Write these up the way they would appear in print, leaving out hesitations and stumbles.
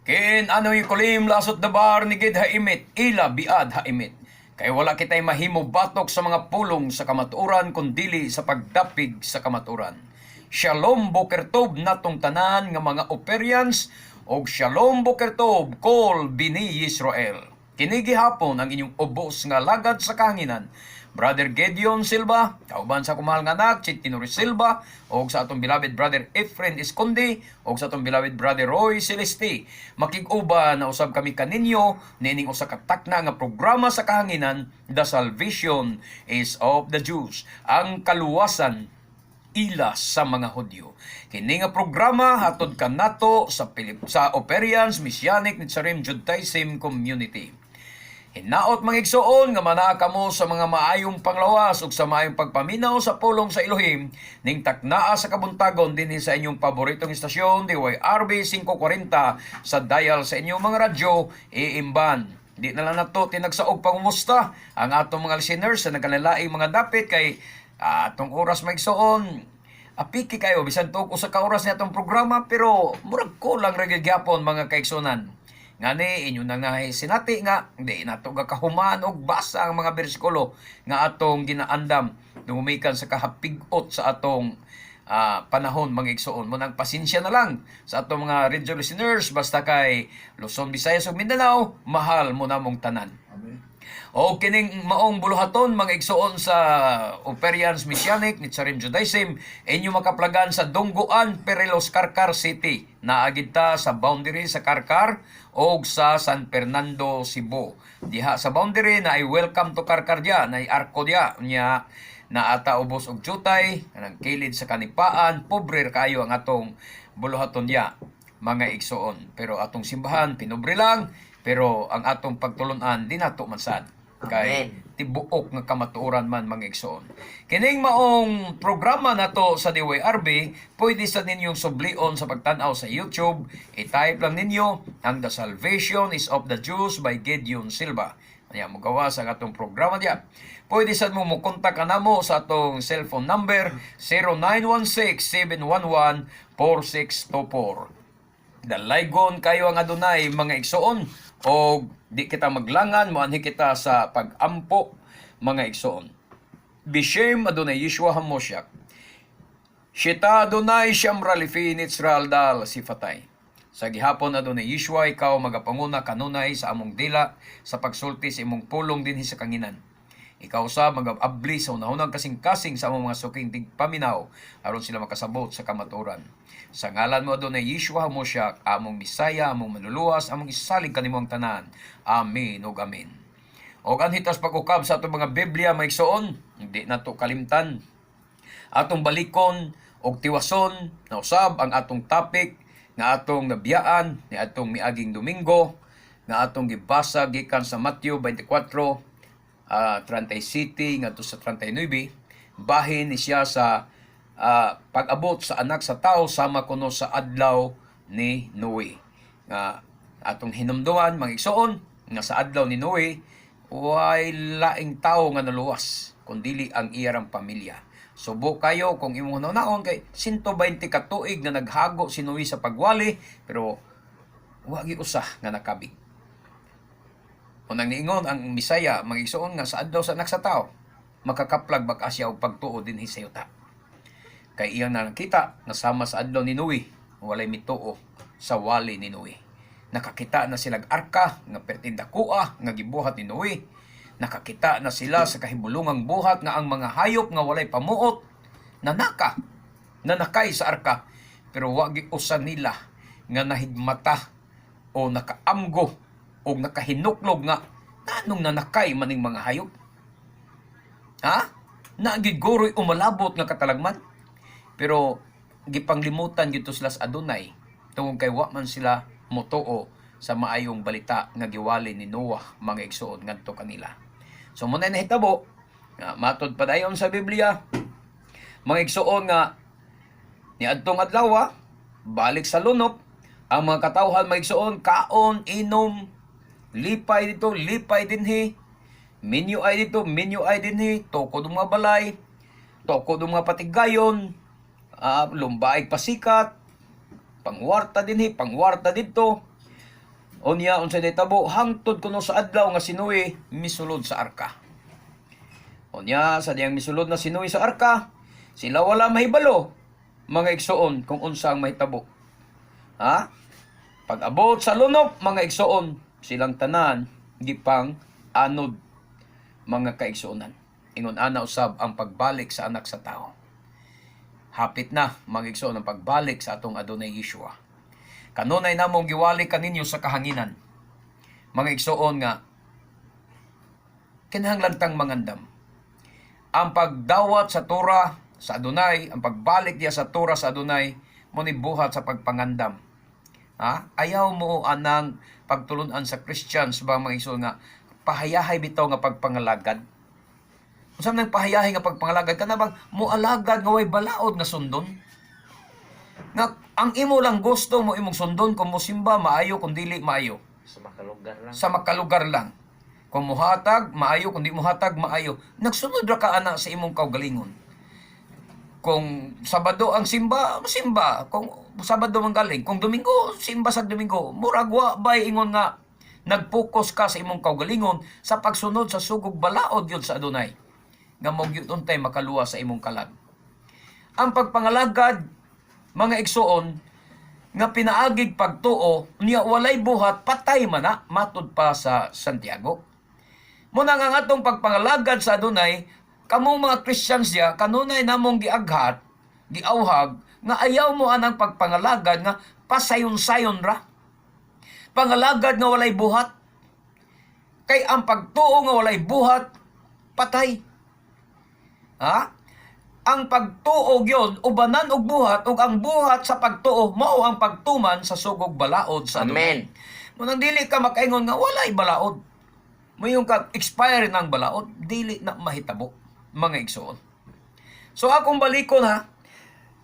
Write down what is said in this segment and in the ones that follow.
Ken anoy kulim lasot dabar ni gid haimit, ila biad haimit. Kay wala kitay mahimo batok sa mga pulong sa kamatuoran kun dili sa pagdapig sa kamatuoran. Shalom boker tov natong tanan nga mga Operians og shalom boker tov kol bini Israel. Kini gihapon ang inyong ubos nga lagad sa kahanginan, Brother Gideon Silva, kauban sa kumahal nga anak, Chitinori Silva, og sa atong beloved Brother Efren Esconde, og sa atong beloved Brother Roy Celeste. Makig-uban na usab kami kaninyo niining usa ka takna nga programa sa kahanginan, The Salvation is of the Jews. Ang kaluwasan ila sa mga Hudyo. Kini nga programa hatod kanato sa Operians Messianic Netzarim Judaism Community. Hinaot, mga igsoon, nga manaa kamo sa mga maayong panglawas ug sa maayong pagpaminaw sa pulong sa Elohim ning taknaa sa kabuntagon dinhi sa inyong paboritong istasyon DYRB 540 sa dial sa inyong mga radyo iimban. Di na lang nato tinagsaog pangumusta ang atong mga listeners sa nagkalalaing mga dapit kay atong oras, mga igsoon, apiki kayo bisan tuog usa ka oras ni atong programa, pero murag kulang ra gyud gyapon, mga kaigsunan. Ngani inyo na nga sinati nga di nato ga kahuman og basa ang mga bersikulo nga atong ginaandam dumikan sa kahapig-ot sa atong panahon, mga igsoon. Mo nang pasensya na lang sa atong mga radio listeners, basta kay Luzon, Visayas ug Mindanao, mahal mo namong tanan. Amen. O kining maong buluhaton, mga igsoon, sa Operians Messianic Netzarim Judaism, inyo makaplagan sa Dongguan, Perrelos, Carcar City. Naa gid ta sa boundary sa Carcar og sa San Fernando, Cebu. Diha sa boundary na ay "Welcome to Carcar" diya, na ay arko diya nya naata ubos og jutay kanang kilid sa kanipaan. Pobre ra kayo ang atong buluhaton diya, mga igsoon. Pero atong simbahan pinobre lang, pero ang atong pagtulunan di nato man sad. Kay Amen. Tibuok nga kamatuoran man, mga igsoon. Kining maong programa nato sa DYRB, pwede sa ninyong sublion sa pagtan-aw sa YouTube. I-type lang ninyo ang The Salvation is of the Jews by Gideon Silva. Anya mogawas ang atong programa diya. Pwede sad mo mokontak kanamo sa atong cellphone number 0916-711-4624. Dalaygon kayo ang Adunay, mga igsoon, og di kita maglangan, moanhi kita sa pagampo, mga igsoon. Bishem Adonai Yeshua Hamosyak. Shita Adonai Shamra Lifi Nitzral Dal Sifatay. Sa gihapon, Adonai Yeshua, ikaw magapanguna kanunay sa among dila sa pagsulti sa imong pulong dinhi sa kanginan. Ikaw sa magabli sa unahunang kasing-kasing sa among mga suking tigpaminaw aron sila makasabot sa kamatuoran. Sa ngalan mo, Adonai Yeshua Hamosyak, among Misaya, among manluluwas, among isalig kanimo ang tanan. Amen ug amen. Og anhi tas pag-ukab sa atong mga Biblia, mga igsoon, hindi nato kalimtan. Atong balikon og tiwason na usab ang atong topic nga atong nabiyaan ni atong miaging Domingo nga atong gibasa gikan sa Matthew 24 37 ngadto sa 39, bahin ni siya sa pag-abot sa Anak sa Tao sama kuno sa adlaw ni Noe. Nga atong hinumduman, mga igsoon, nga sa adlaw ni Noe way laing tao nga naluwas kundili ang iyang pamilya. Subo kayo kung imong hunaon kay 120 ka tuig na naghago si Noe sa pagwali, pero wa gyud usa nga nakabig. Unang niingon ang Misaya, mga igsoon, nga sa adlaw sa Anak sa Tao, makakaplag baka siya og pagtuo dinhi sa yuta. Kay iyang nakita nga sama sa adlaw ni Noe, walay mituo sa wali ni Noe. Nakakita na sila arka nga perting dakua nga gibuhat ni Noe. Nakakita na sila sa kahibulungang buhat nga ang mga hayop nga walay pamuot nanaka, nanakay sa arka, pero wa gyud usa nila nga nahigmata o nakaamgo o nakahinuklog nga nanong nanakay maning mga hayop. Ha? Nagigoro'y umalabot nga katalagman. Pero gipanglimutan gito sila sa Adonai tungod kay wa man sila motuo sa maayong balita nga giwali ni Noah, mga igsoon, ngadto kanila. So muna nahitabo nga matod padayon sa Biblia, mga igsoon, nga niadtong adlaw balik sa lunop ang mga katawhan, mga igsoon, kaon, inom, lipay dito, lipay dinhi, minyo ay dito, minyo ay dinhi, tukod ang mga balay, tukod ang mga patigayon, lumbaig pasikat, pangwarta dinhi, pangwarta dito. Unya, unsay nahitabo? Hangtod kuno sa adlaw nga si Noe misulod sa arka. Unya, sa diyang misulod na si Noe sa arka, sila wala mahibalo, mga igsoon, kung unsa ang mahitabo. Ha? Pag-abot sa lunop, mga igsoon, silang tanan gipang anod, mga kaigsuonan. Ingon ana usab ang pagbalik sa Anak sa Tao. Hapit na, mga igsoon, ang pagbalik sa atong Adonai Yeshua. Kanunay namong giwali kaninyo sa kahanginan, mga igsoon, nga kinahanglan tang mangandam. Ang pagdawat sa Torah sa Adonai, ang pagbalik diya sa Torah sa Adonai, mo ni buhat sa pagpangandam. Ha? Ayaw mo anang pagtulunan sa Christians ba, mga igsoon, nga pahayahay bitaw nga pagpangalagad. Unsa man ang pahayahay nga pagpangalagad? Kana bang moalagad nga way balaod nga sundon? Nga ang imo lang gusto mo imong sundon, kung mosimba maayo, kung dili maayo. Sa makalugar lang. Sa makalugar lang. Kung muhatag, maayo. Kung di muhatag, maayo. Nagsunod ra ka ana sa imong kaugalingon. Kung Sabado ang simba, simba. Kung Sabado man galing. Kung Domingo, simba sa Domingo. Murag wa bay ingon nga nagpokus ka sa imong kaugalingon sa pagsunod sa sugog balaod yun sa Adonai, nga mo gyud untay makaluwa sa imong kalag. Ang pagpangalagad, mga igsoon, nga pinaagig pagtuo niya walay buhat, patay man na, matud pa sa Santiago. Muna nga ang atong pagpangalagad sa Adonai, kamong mga Christians diya, kanunay namong giaghat, giauhag, nga ayaw mo anang pagpangalagad nga pasayon-sayon ra. Pangalagad nga walay buhat. Kay ang pagtuo nga walay buhat, patay. Ha? Ang pagtuo gyud ubanan og buhat, ug ang buhat sa pagtuo mao ang pagtuman sa sugog balaod sa Adonai. Amen. Munang dili ka makaingon nga walay balaod. Moingon ka expire ng balaod, dili na mahitabo, mga igsoon. So akong balikon ha,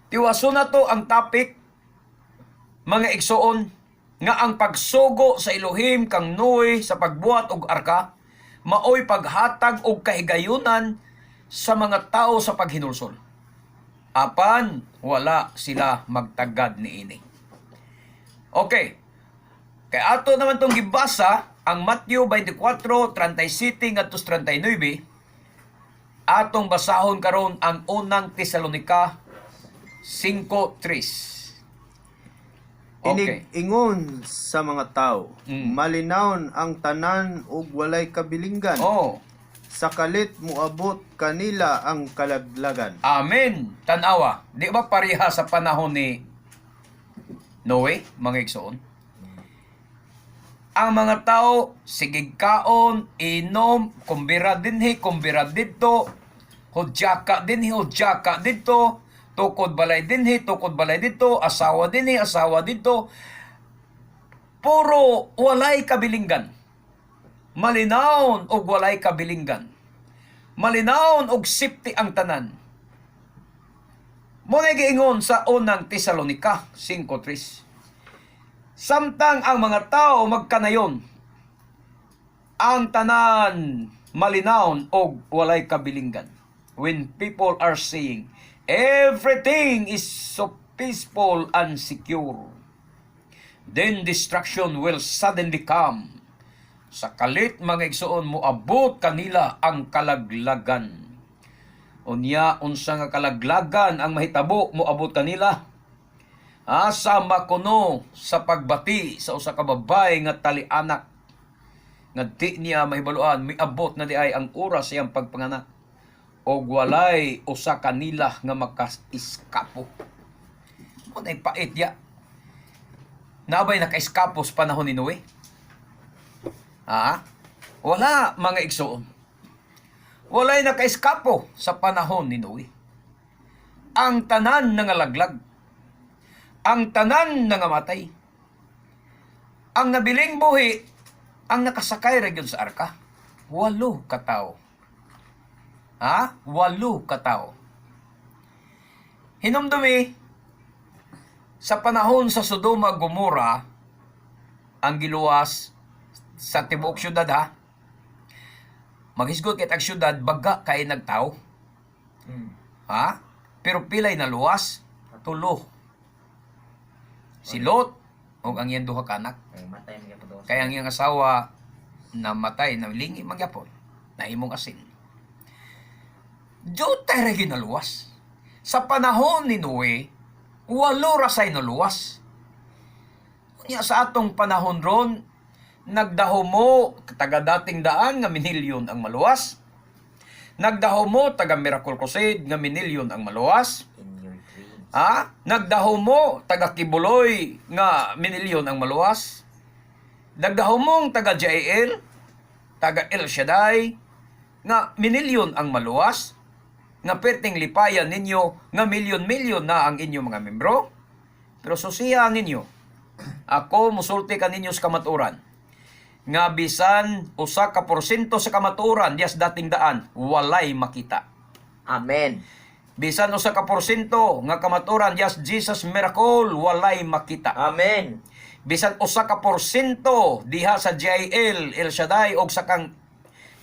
tiwaso na to ang topic, mga igsoon, nga ang pagsugo sa Elohim kang Noe sa pagbuhat og arka maoy paghatag og kahigayunan sa mga tao sa paghinulsol. Apan wala sila magtagad niini. Okay. Kay ato naman tong gibasa ang Matthew 24:37 ngadto 39, atong basahon karon ang Unang Tesalonika 5:3. Okay. Inig ingon sa mga tao, "Malinawon ang tanan ug walay kabilinggan." Oh, Sa kalit moabot kanila ang kalaglagan. Amen. Tanawa, di ba pareha sa panahon ni Noe, mga igsoon? Ang mga tao, sige kaon, inom, kumbira dinhi, kumbira didto, hudyaka dinhi, hudyaka didto, tukod balay dinhi, tukod balay didto, asawa dinhi, asawa didto. Puro walay kabilinggan. Malinawon og walay kabilinggan. Malinawon og safety ang tanan. Mo na giingon sa Unang Tesalonika 5:3. Samtang ang mga tao magkanayon, ang tanan malinawon og walay kabilinggan. When people are saying, "Everything is so peaceful and secure," then destruction will suddenly come. Sa kalit, mga igsoon, moabot kanila ang kalaglagan. Unya, unsa nga kalaglagan ang mahitabo moabot kanila? Sama kuno sa pagbati sa usa ka babae nga talianak nga di niya mahibaluan miabot na di ay ang oras sa iyang pagpanganak og walay usa kanila nga maka-eskapo. Mo nay pait ya. Nabay naka-eskapo sa panahon ni Noe? Ha? Wala, mga igsoon. Walay naka-eskapo sa panahon ni Noe. Ang tanan nangalaglag. Ang tanan nangamatay. Ang nabiling buhi, ang nakasakay ra gyud sa arka, walo ka tawo. Ha? Walo ka tawo. Hinumdumi, sa panahon sa Sodoma Gomora, ang giluwas sa tibuok syudad ha, maghisgot kay tag syudad, baga kay nagtao. Ha? Pero pilay naluwas? Tulo. Si Lot, Ug ang iyang duha ka anak. Ay, matay man gyapon daw. Kaya ang iyang asawa namatay na lingi magyapon na imong asin. Jutay ra ginaluwas. Sa panahon ni Noe, walo ra say naluwas. Unya sa atong panahon ron, nagdaho mo taga Dating Daan nga minilyon ang maluwas. Nagdaho mo taga Miracle Crusade nga minilyon ang maluwas. In your dreams. Ha? Nagdaho mo taga Quiboloy nga minilyon ang maluwas. Nagdaho mong taga JL, taga El Shaddai nga minilyon ang maluwas. Nga perting lipayan ninyo nga milyon-milyon na ang inyong mga membro. Pero susiya ninyo, ako musulti kaninyo sa kamaturan nga bisan 1% sa kamaturan diyas Dating Daan, walay makita. Amen. Bisan 1% nga kamaturan diyas Jesus Miracle, walay makita. Amen. Bisan 1% diha sa JL, El Shaddai og sa kang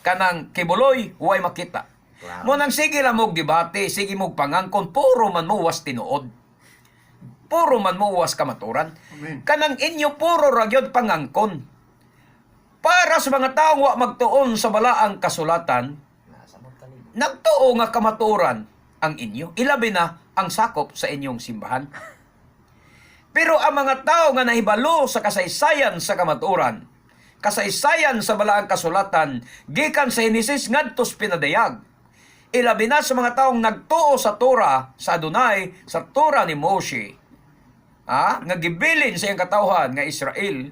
kanang Quiboloy, way makita. Wow. Mo nang sige lang mog debate, sige mog pangangkon, puro man mo was tinuod. Puro man mo was kamaturan. Amen. Kanang inyo puro ra gyud pangangkon. Para sa mga taong wa magtuon sa balaang kasulatan, Nasa mo kalibo. nagtuo nga kamatuoran ang inyo. Ilabi na ang sakop sa inyong simbahan. Pero ang mga tao nga nahibalo sa kasaysayan sa kamatuoran, kasaysayan sa balaang kasulatan, gikan sa Henesis ngadtos Pinadayag, ilabi na sa mga taong nagtuo sa Torah sa Adonai, sa Torah ni Moshe, nga gibilin sa iyang katawhan nga Israel,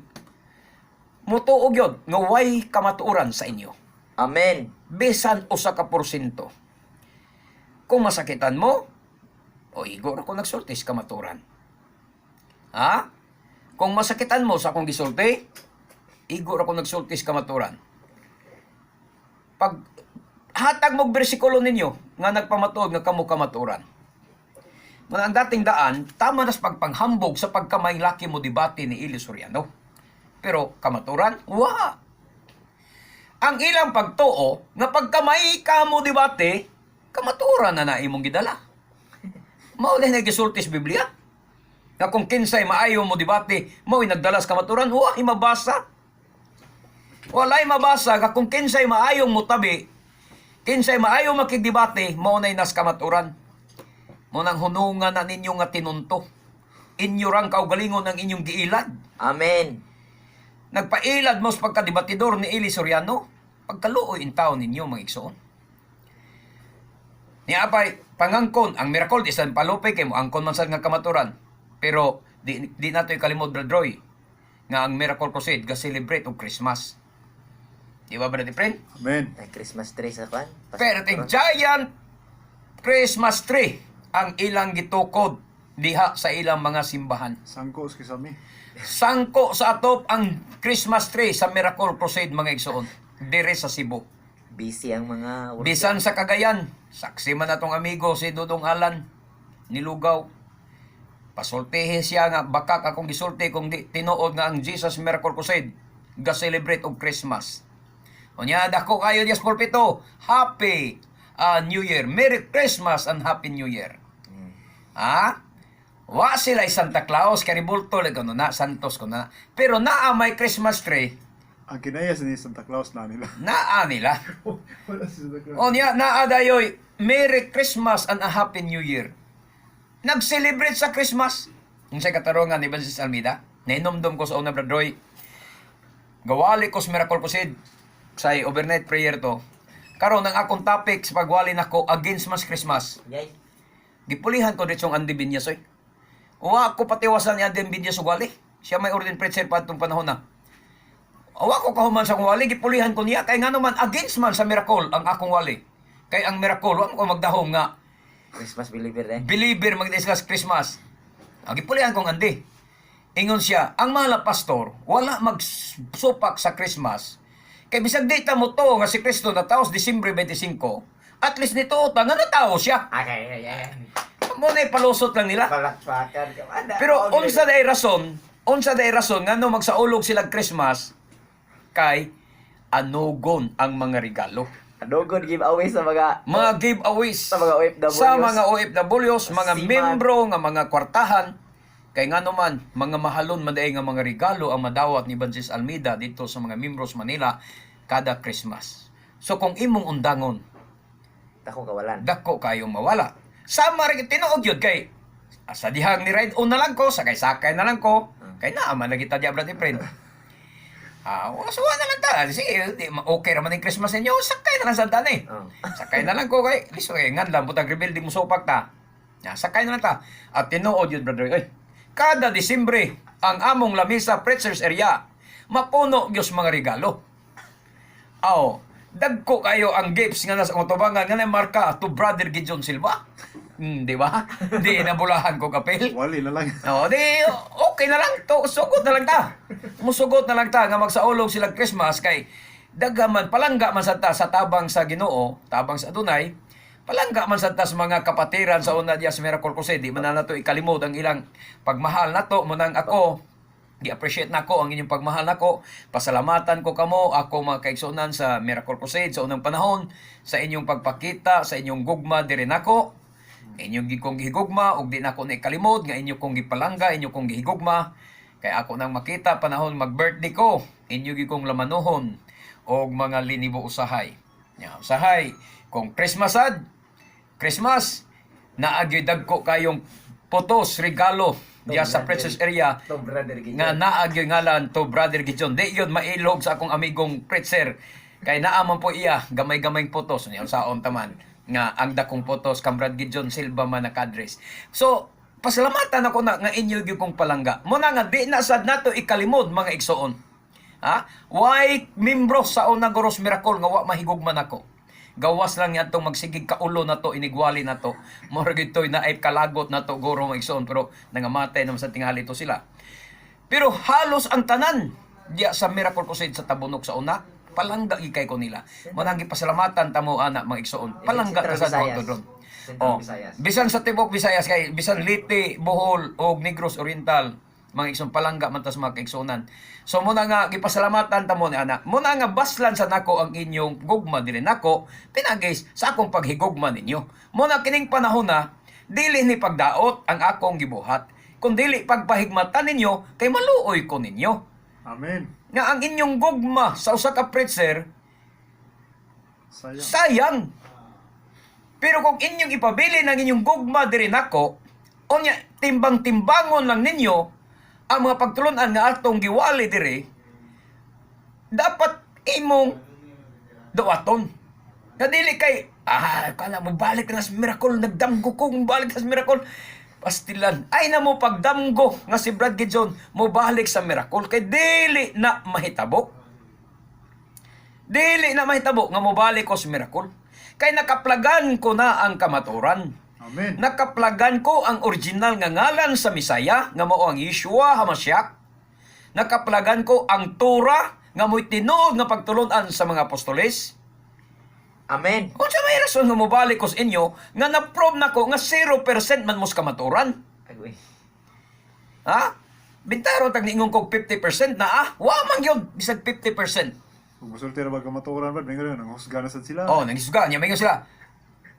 mutuo gyud nga way kamatuoran sa inyo Amen. bisan 1%. Kung masakitan mo, o igor ako nagsulti sa kamaturan. Ha? Kung masakitan mo sa akong gisulti, igor ako nagsulti sa kamaturan. Pag hatag mo bersikulo ninyo nga nagpamatuod nga kamo kamaturan. Muna ang Dating Daan, tama nas pagpanghambog sa pagkamay laki mo debate ni Eli Soriano. Pero kamaturan, wa. Ang ilang pagtuo nga pagkamay ka mo debate, kamaturan na na imong gidala. Mao na gisulti sa Biblia. Nga kung kinsay maayo mo debate, mao'y nagdala sa kamaturan, wa mabasa. Walay mabasa nga kung kinsay maayong motabi, kinsay maayo makigdebate, mao na'y nas kamaturan. Mo nang hunungan na ninyo nga tinunto. Inyo rang kaugalingon ang inyong giilad. Amen. Nagpailad mo sa pagkadibatidor ni Eli Soriano, pagkaluoy in taon ninyo mga igsoon. Ni apay, pangangkon, ang miracle di san palupe kay mo angkon man sad nga kamaturan. Pero di nato ikalimod, Brad Roy, nga ang Miracle Crusade ga celebrate og Christmas. Di ba, Brad Efren? Amen. Ay, Christmas tree sa kwan. Pero ang giant Christmas tree ang ilang gitukod diha sa ilang mga simbahan. Sangko sa kisami. Sangko sa atop ang Christmas tree sa Miracle Crusade, mga igsoon, dire sa Cebu. Busy ang mga worker. Bisan sa Cagayan, saksi man atong amigo si Dudong Alan nilugaw. Pasultihi siya nga bakak akong gisulti kung di tinuod nga ang Jesus Miracle Crusade ga celebrate og Christmas. Unya dako kayo diya sa pulpito. Happy New Year. Merry Christmas and Happy New Year. Ha? Wa sila Santa Claus, karibulto lang kuno na, Santos kuno na. Pero naa may Christmas tree, Ang kinaya sa ni Santa Claus na nila. Naa nila. Wala si Santa Claus. O niya, naa dayoy, Merry Christmas and a Happy New Year. Nag-celebrate sa Christmas. Yung sa katarungan ni Francis Almida, nainomdom ko sa una, Brad Roy, gawali ko sa Miracle Crusade, sa overnight prayer to. Karon ang akong topic sa pagwali nako against mas Christmas. Yay. Gipulihan ko dito Andy Binyas oy. Wa ko patiwasan ni Andy Binyas og wali. Siya may ordained preacher pa atong panahon na. Wa ko kahuman sa akong wali, gipulihan ko niya kay ngano man against man sa miracle ang akong wali. Kay ang miracle wa man ko magdahom nga Christmas believer eh. believer magdiscuss Christmas. Ang gipulihan kong Andy. Ingon siya, ang mahal na pastor, wala magsupak sa Christmas. Kay bisag di ta mo to nga si Kristo nataos Disyembre 25, at least nito ta nga natawo siya. Okay, ay, ay. Mo na ipalusot lang nila. Palakpakan ka. Ada, Pero okay. unsa day rason ngano magsaulog sila Christmas kay anugon ang mga regalo. Adogon giveaway sa mga Mga giveaways Sa mga OFWs. Sa mga OFWs, mga Seaman. membro nga mga kwartahan. Kay nga naman, mga mahalon man diay nga mga regalo ang madawat ni Bansis Almeda dito sa mga membros Manila kada Christmas. So kung imong undangon, Dako kawalan. dako kayong mawala. Sama rin tinuod yun kay asa dihang ni ride on na lang ko, sakay-sakay na lang ko. Kay naa man lagi ta diya, brad friend. Ah, so na lang ta. Sige, di, okay ra man ang Christmas ninyo, sakay na lang sa tan eh. Oh. Sakay na lang ko kay listo kay ngan lang butang rebuilding mo sopak ta. Ya, sakay na lang ta. At tinuod yun, brother. Ay, kada Disyembre ang among lamisa preachers area mapuno gyud sa mga regalo. Aw, dagko kayo ang gifts nga nasa akong tubangan nga marka to Brother Gideon Silva. Di ba? Di nabulahan ko kapil. Wali na lang. Oo, di okay na lang to, sugot na lang ta. Musugot na lang ta nga magsaulog sila Christmas kay daghaman palangga man sa ta sa tabang sa Ginoo, tabang sa Adunay, palangga man sa ta sa mga kapatiran sa una diya sa Miracle Crusade, di man na nato ikalimod ang ilang pagmahal nato mo nang ako gi-appreciate nako ang inyong pagmahal nako. Pasalamatan ko kamo ako mga kaigsuonan sa Miracle Crusade sa unang panahon sa inyong pagpakita, sa inyong gugma diri nako. Inyong gi kong gihigugma ug di nako na ikalimod nga inyo kong gipalangga, inyo kong gihigugma. Kay ako nang makita panahon mag-birthday ko, inyo gi kong lamanuhon og mga linibo usahay. Nya, usahay kung Christmas sad, Christmas naagyoy dagko kayong potos regalo diya sa Princess area To Brother Gideon. nga naag yung ngalan to Brother Gideon. Di yun mailog sa akong amigong preacher. Kay naa man po iya, gamay-gamay potos. Niya saon taman nga ang dakong potos kang Brad Gideon Silva man nakadres. So, pasalamatan ako na nga inyo gyud kong palangga. Muna nga di na sad nato ikalimod mga igsoon. Ha? Why membro sa unang Goros Miracle nga wa mahigugman ako? Gawas lang niya itong magsigig kaulo na to, inigwali na to. Mura gyud to'y naay kalagot na to, guro mga igsoon, pero nangamatay naman sa tingali to sila. Pero halos ang tanan diya sa Miracle Crusade sa Tabunok sa una, palangga gikay ko nila. Manang gipasalamatan tamo ana mga igsoon. Palangga ta Central sa Visayas. doon. Central Oh, Visayas. bisan sa Tibok Visayas kay bisan Leyte, Bohol og Negros Oriental, mga igsoon palangga man ta sa mga kaigsuonan. So muna nga gipasalamatan ta mo ni ana. Muna nga baslan sa nako ang inyong gugma diri nako pinagis sa akong paghigugma ninyo. Muna kining panahon na dili ni pagdaot ang akong gibuhat kun dili pagpahigmatan ninyo kay maluoy ko ninyo. Amen. Nga ang inyong gugma sa usa ka preacher Sayang. sayang. Pero kung inyong ipabili ng inyong gugma diri nako, unya timbang-timbangon lang ninyo ang mga pagtulunan nga atong giwali diri, dapat imong duwaton. Nga dili kay kala mo balik na sa miracle, nagdamgo ko, balik na sa miracle. Pastilan, ay na mo pagdamgo nga si Brad Gideon mo balik sa miracle kay dili na mahitabo. Dili na mahitabo nga mobalik ko sa miracle. Kay nakaplagan ko na ang kamaturan. Amen. Nakaplagan ko ang original nga ngalan sa Misaya nga mao ang Yeshua Hamashiach. Nakaplagan ko ang Torah nga mo'y tinuod nga pagtulunan sa mga apostoles. Amen. Unsa may rason nga mobalik ko sa inyo nga na-prove nako nga 0% man mo sa kamaturan? Agoy. Ha? Bintaro tag niingon kog 50% na ah, wa man gyud bisag 50%. Kung musulti ra ba kamatuoran ba, may ngayon, ang husga na sad sila. Oh, nangisga niya mingon sila.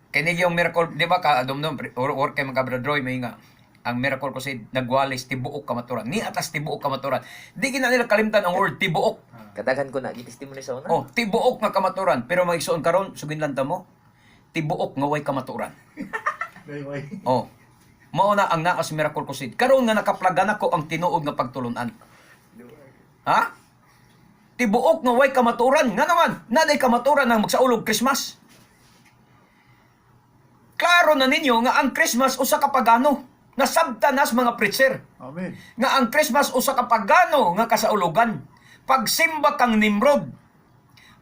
Kini yung miracle, di ba ka dumdum or kay mga Brother Roy may nga ang miracle ko say nagwalis tibuok kamaturan. Ni atas tibuok kamaturan. Di gina nila kalimtan ang word tibuok. Kadaghan ko na gitestimony sa una. Oh, tibuok nga kamaturan. Pero magigsuon karon sugin lang ta mo. Tibuok nga way kamaturan. Day, way. Oh. Mao na ang naa sa miracle crusade. Karon nga nakaplagan ako ang tinuod nga pagtulunan. Ha? Tibuok nga way kamaturan. Nga naman, naday kamaturan ang magsaulog Christmas. Klaro na ninyo nga ang Christmas usa ka pagano. Nasabta nas mga preacher Amen. nga ang Christmas usa ka pagano nga kasaulugan. Pagsimba kang Nimrod.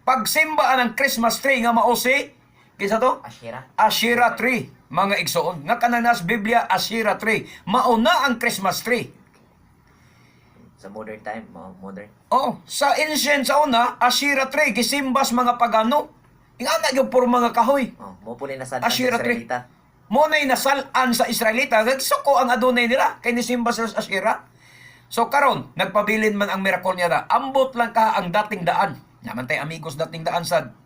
Pagsimba ang Christmas tree nga mao si kinsa to? Ashira. Ashira tree, mga igsoon. Nga kanang nas Biblia Ashira tree. Mao na ang Christmas tree. Sa modern time, mga modern. Oh, sa ancient sa una, Ashira tree gisimbas mga pagano. Ingana gyud puro mga kahoy. Oh, mo po ni nasad Ashira tree. Israelita. Mo na'y nasal-an sa Israelita, nagsuko ang Adonay nila kay nisimba sila sa Ashira. So karon, nagpabilin man ang miracle niya na ambot lang ka ang dating daan. Naman tay amigos dating daan sad.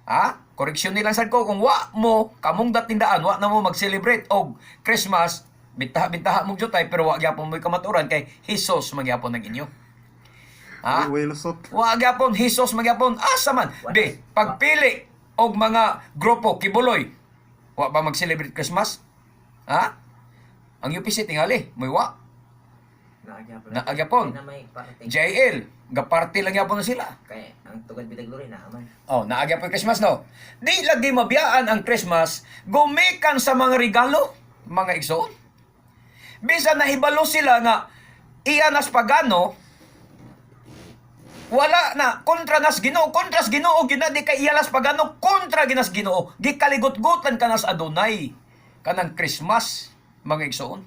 Ha? Koreksyon nilang sad ko kung wa mo kamong dating daan, wa na mo mag-celebrate og Christmas, Bintaha-bintaha mong jutay pero wa gyapon mo'y kamaturan kay Hesus magyapon ang inyo. Ha? Way lusot. Wa gyapon Hesus magyapon, asa man. Di pagpili og mga grupo Kibuloy. Wa ba mag-celebrate Christmas? Ha? Ang UPC tingali, moy wa. Naagyapon. Naagyapon. Kaya na may parte. JL, gaparty lang gyapon na sila. Kaya ang tugad bitag lori na man. Oh, naagya po yung Christmas, no? Di lagi mabiyaan ang Christmas, gumikan sa mga regalo, mga igsoon. Bisan nahibalo sila nga, iya nas pagano, wala na, kontra nas Ginoo, kontra Ginoo, gyud na di kay iya las pagano, kontra ginas Ginoo, gikaligot-gutan ka nas Adonay, kanang Christmas, mga igsoon.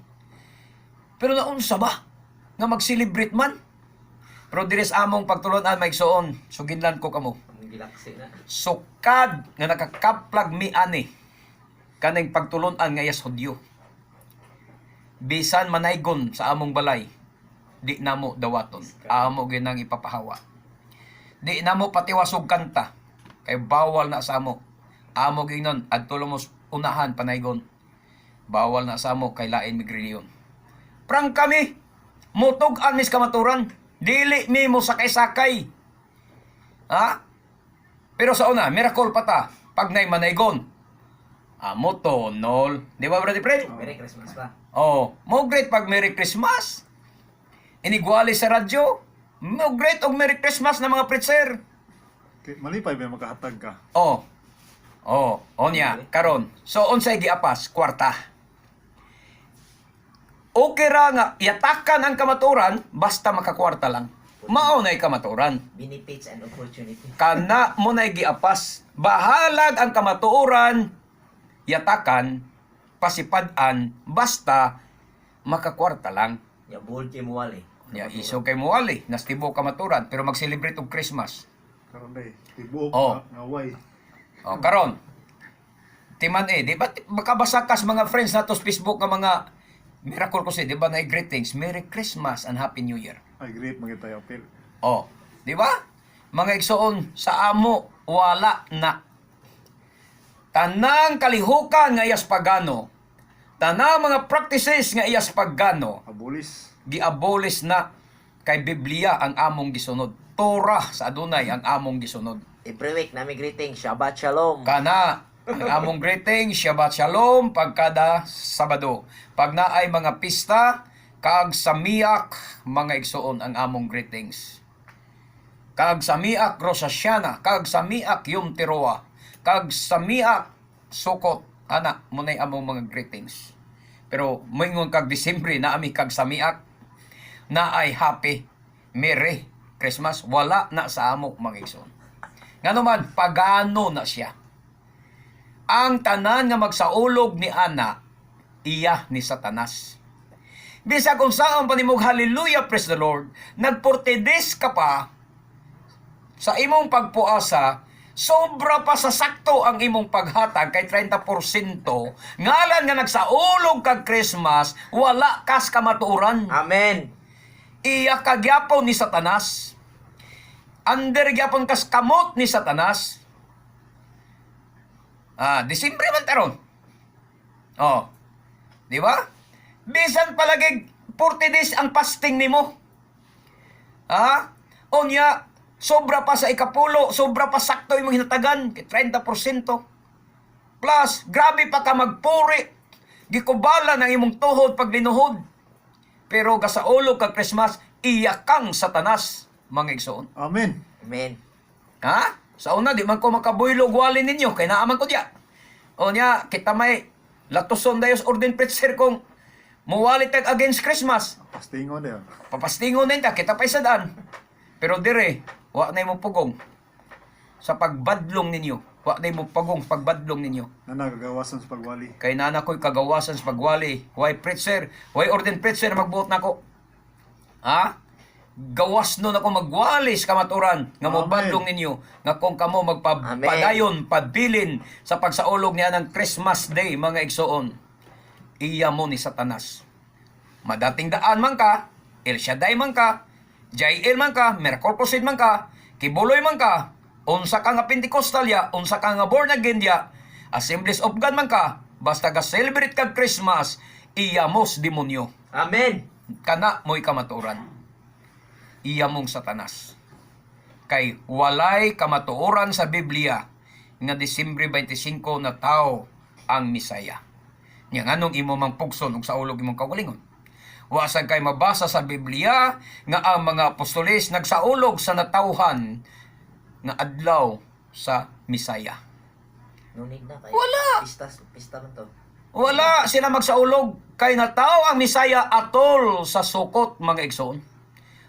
Pero naunsa ba nga mag-celebrate man? Pero diri sa among pagtulunan, mga igsoon, suginlan ko kamo Ang gilaksi na. sukad nga nakakaplag mi ani kaning pagtulunan nga iyas Hudyo. Bisan manaygon sa among balay, di namo dawaton. Amo ginang ipapahawa. Di namo patiwas og kanta kay bawal na sa amo. Amo ginon adto mo unahan panaygon. Bawal na sa amo kay lain migrilyon. Prang kami mutug-an mis kamaturan. Dili mi mo sakay-sakay. Ha? Pero sa una, miracle pa ta. Pag nay manaygon. Amo tonol. Di ba, Brother Fred? Merry Christmas pa. Oh, mo great pag Merry Christmas. Inigwali sa radyo. Mo great og Merry Christmas na mga preacher. Kay malipay ba makahatag ka? Oh. Oh, onya, karon. So unsay giapas? Kwarta. Okay ra nga yatakan ang kamaturan basta makakwarta lang. Mao nay kamaturan. Benefits and opportunity. Kana mo na'y giapas. Bahalag ang kamatuoran, yatakan, pasipad-an, basta makakwarta lang. Ya bold kay muwali. Ya, iso kay muwali, nastibo kamaturan, pero mag-celebrate og Christmas. Karon day, tibuok Oh. nga nga way. O, karon. Timan eh, di ba makabasa kas mga friends nato sa Facebook nga mga miracle ko si, di ba na greetings, Merry Christmas and Happy New Year. Ay great mga tayo apil. Oh, di ba? Mga igsoon, sa amo wala na. Tanang kalihukan nga iyas pagano, tanang mga practices nga iyas pagano, Abolis. giabolis na kay Biblia ang among gisunod. Torah sa Adonai ang among gisunod. Every week nami greeting, Shabbat Shalom. Kana ang among greeting, Shabbat Shalom, pagkada Sabado. Pag naay mga pista, kag samiak mga igsoon ang among greetings. Kag samiak Rosasiana, kag samiak Yom Teruah, kag samiak Sukot, ana munay among mga greetings. Pero moingon kag Disyembre na ami kag samiak na ay happy Merry Christmas, wala na sa amo mga igsoon. Ngano man pagano na siya. Ang tanan nga magsaulog ni ana iya ni Satanas. Bisag unsaon pa nimog hallelujah, praise the Lord, nagportides ka pa sa imong pagpuasa, sobra pa sa sakto ang imong paghatag kay 30%, ngalan nga nagsaulog kag Christmas, wala kas kamatuoran. Amen. Iya kagyapon ni Satanas. Under gyapon kas kamot ni Satanas. Ah, Disyembre man taron. Oh. Di ba? Bisan palagi 40 days ang fasting nimo. Ha? Unya, sobra pa sa ikapulo, sobra pa sakto imong hinatagan, kay 30%. Plus, grabe pa ka magpuri. Gikubala ng imong tuhod pag linuhod. Pero gasaulog kag Christmas, iya kang Satanas, mga igsoon. Amen. Amen. Ha? Sa una, di man ko makabuylog wali ninyo, kay naaman ko diya. O niya, kita may latuson dayos orden preacher kung muwali tag against Christmas. Pastingon dayon. Papastingon na ta, kita pa isadaan. Pero dire, wa na mo pugong sa pagbadlong ninyo. Wa na mo pagong pagbadlong ninyo. Na nagagawasan sa pagwali. Kay nana ko'y kagawasan sa pagwali. Why preacher? Why orden preacher magbuot nako? Ha? Gawas nun ako magwali sa kamaturan nga Amen. mobadlong ninyo nga kung kamo magpadayon pabilin sa pagsaulog niya ng Christmas Day, mga igsoon, iya mo ni Satanas. Madating daan man ka, El Shaddai man ka, Jael man ka, Miracle Crusade man ka, Kibuloy man ka, unsa ka nga Pentecostal ya, unsa ka nga born again ya, Assemblies of God man ka, basta ga celebrate kag Christmas, Iya mo sa demonyo. Amen. Kana mo'y kamatuoran. Iya mong Satanas. Kay walay kamatuoran sa Biblia nga Disyembre 25 na tao ang Misaya. Nya nganong imo mang pugson ug sa ulog imong kaugalingon? Wa sad kay mabasa sa Biblia nga ang mga apostoles nagsaulog sa natawhan nga adlaw sa Misaya. Nunig na kay. Wala. Pista, pista man to. Wala sila magsaulog kay nataw ang Misaya atol sa Sukot, mga igsoon.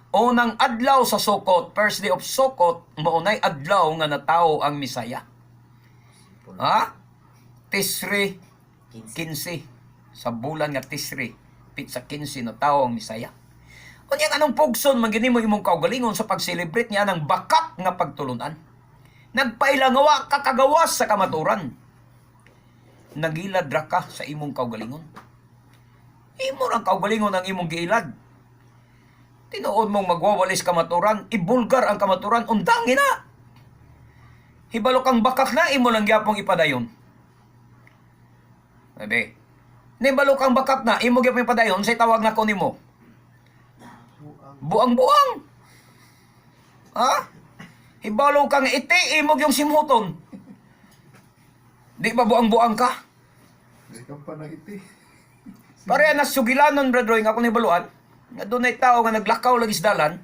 Unang adlaw sa Sukot, first day of Sukot, maunay adlaw nga nataw ang Misaya. Simple. Ha? Tisri 15. 15 sa bulan nga Tisri, pitsa 15 nataw ang Misaya. Unya anong pugson man gini mo imong kaugalingon sa pag-celebrate niya ng bakak nga pagtulunan? Nagpailangawa ka kagawas sa kamaturan. Nagilad ra ka sa imong kaugalingon. Imo ra ang kaugalingon ang imong giilad. Tinuod mong magwawalis kamaturan, ibulgar ang kamaturan, undangin na. Hibalo kang bakak na, imo lang gyapong ipadayon. Sabi, nibalo kang bakak na, imo gyapong ipadayon, say tawag na ko nimo. Buang-buang. Ha? Hibalo kang iti, imo yung simhuton. Di ba buang-buang ka? Di ka pa na iti. Pareha na sugilanon, Brad Roy, nga ako nibaluan, nga dunay tao nga naglakaw lagi sa dalan,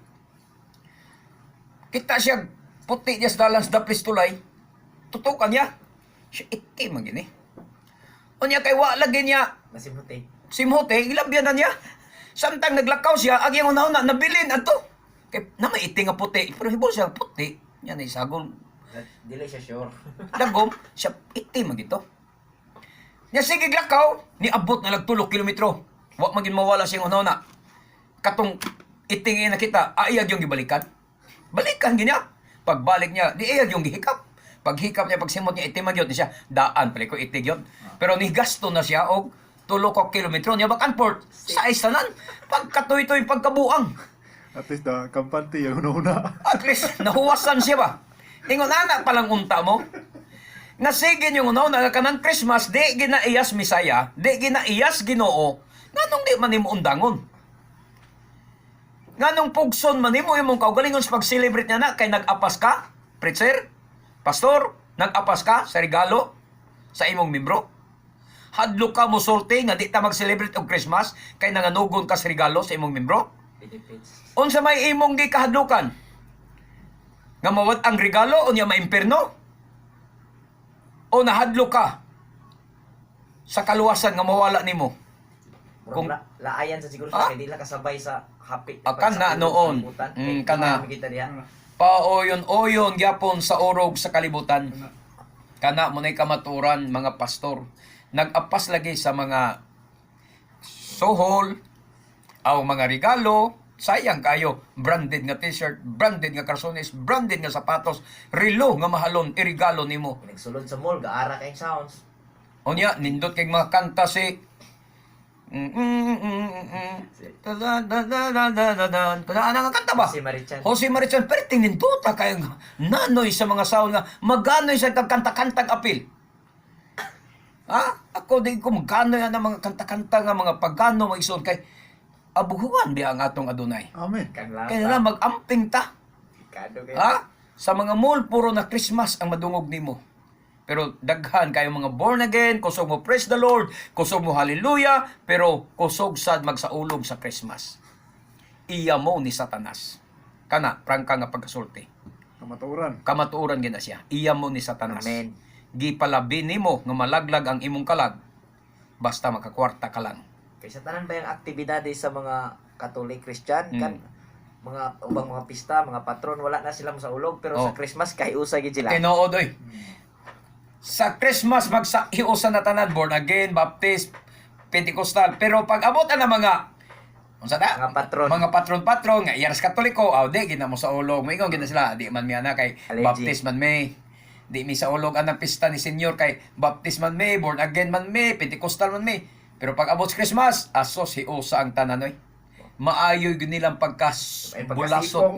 kita siya puti niya sa dalan sa daplis tulay, tutukan niya, siya iti man gini. Unya kay wa lagi niya, Nasimuti. simhote, ilabyan na niya. Samtang naglakaw siya, ang iyang una-una, nabilin ato. Kay na may iti nga puti, pero hibol siya puti. Yan ay sagol Dili siya sure. lagom, siya iti man gito. Nya sige glakaw, niabot na lagtulok kilometro. Wa man gid mawala siyang una-una. Katong iting nakita, aiyag yung gibalikan. Balikan ginya. Pagbalik niya, di iyag yung gihikap. Paghikap niya, pagsimot niya, itim man gyud ni siya. Daan pala ko itig yun. Pero ni gasto na siya og tulo ka kilometro niya back and forth sa tanan. Pagkatuy-tuy pagkabuang. At least na kampante yung una. At least nahuwasan siya ba? Ingon ana palang unta mo. Nga sige yung unaw na kanang Christmas di ginaiyas Misaya, di ginaiyas Ginoo. Nganong di man nimo undangon? Nganong pugson man nimo imong kaugalingon sa pag-celebrate niya na kay nag-apas ka? Preacher? Pastor? Nag-apas ka sa regalo sa imong membro? Hadlo ka mo sulti nga di ta mag-celebrate og Christmas kay nanganugon ka sa regalo sa imong membro? Benefits. Unsa may imong gikahadlukan? Nga mawad ang regalo unya maimpirno? O nahadlo ka sa kaluwasan nga mawala nimo? Murag laayan sa siguro Ah? siya kay di lang kasabay sa happy. Ah, kana noon. Kana. Kita diha. Paoyon-oyon gyapon sa orog sa kalibutan. Kana mo na'y kamaturan mga pastor. Nag-apas lagi sa mga suhol, aw mga regalo, sayang kayo, branded nga t-shirt, branded nga karsones, branded nga sapatos, relo nga mahalon, irigalo nimo. Nagsulod sa mall, gaara kay sounds. Unya, nindot kay mga kanta si Da da da da da da da da. Kana nga kanta ba? Jose Marichan. Jose Marichan, pero tinindota kayo nga nanoy sa mga sound nga maganoy sa kanta-kantang apil. Ha? Ako di ko maganoy ang mga kanta-kanta nga mga pagano mga isuon kay abuhuan biya ang atong Adunay. Amen. Kanlata. Kaya na mag-amping ta. Kado kayo. Ha? Sa mga mall, puro na Christmas ang madungog nimo. Pero daghan kayo mga born again, kusog mo praise the Lord, kusog mo hallelujah, pero kusog sad magsaulog sa Christmas. Iya mo ni Satanas. Kana, prangka nga pagkasulti. Kamatuoran. Kamatuoran gid na siya. Iya mo ni Satanas. Amen. Gipalabi nimo nga malaglag ang imong kalag basta makakwarta ka lang. Kay sa tanan ba yung aktibidades sa mga Catholic Christian kan mga ubang mga pista, mga patron wala na sila sa ulog pero Oh. sa Christmas kay usa gid sila. Tinuod oy. Sa Christmas magsahiusan na tanan, born again, Baptist, Pentecostal. Pero pag abot na mga unsa na? Mga patron. Mga patron-patron nga iyaras Katoliko, aw di gina mo sa ulog. Moingon gina sila, di man mi ana kay Allergy. Baptist man may. Di mi sa ulog anang pista ni Senyor kay Baptist man may, born again man may, Pentecostal man may. Pero pag abot sa Christmas, asos hiusa ang tanan oy. Maayo gyud nilang pagkas Ay, bulasot. pagkasipong.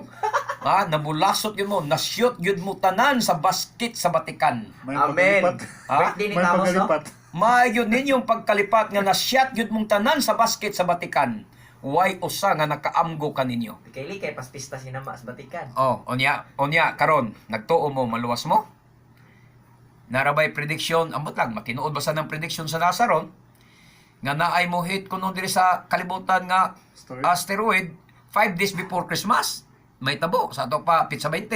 Ha, nabulasot gyud mo, nasyot gyud mo tanan sa basket sa Batikan. May Amen. pagkalipat. Ha? Birthday ni May Tamos, no? pagkalipat. Maayo ninyong pagkalipat nga nasyat gyud mong tanan sa basket sa Vatican. Way usa nga nakaamgo kaninyo. Kay kay paspista sinama sa Batikan. Oh, unya, unya karon nagtuo mo maluwas mo. Narabay prediction, ambot lang matinuod ba sa ng prediction sa NASA ron? Nga naay mo hit kuno diri sa kalibutan nga Story. asteroid 5 days before Christmas. May tabo sa ato pa pizza 20,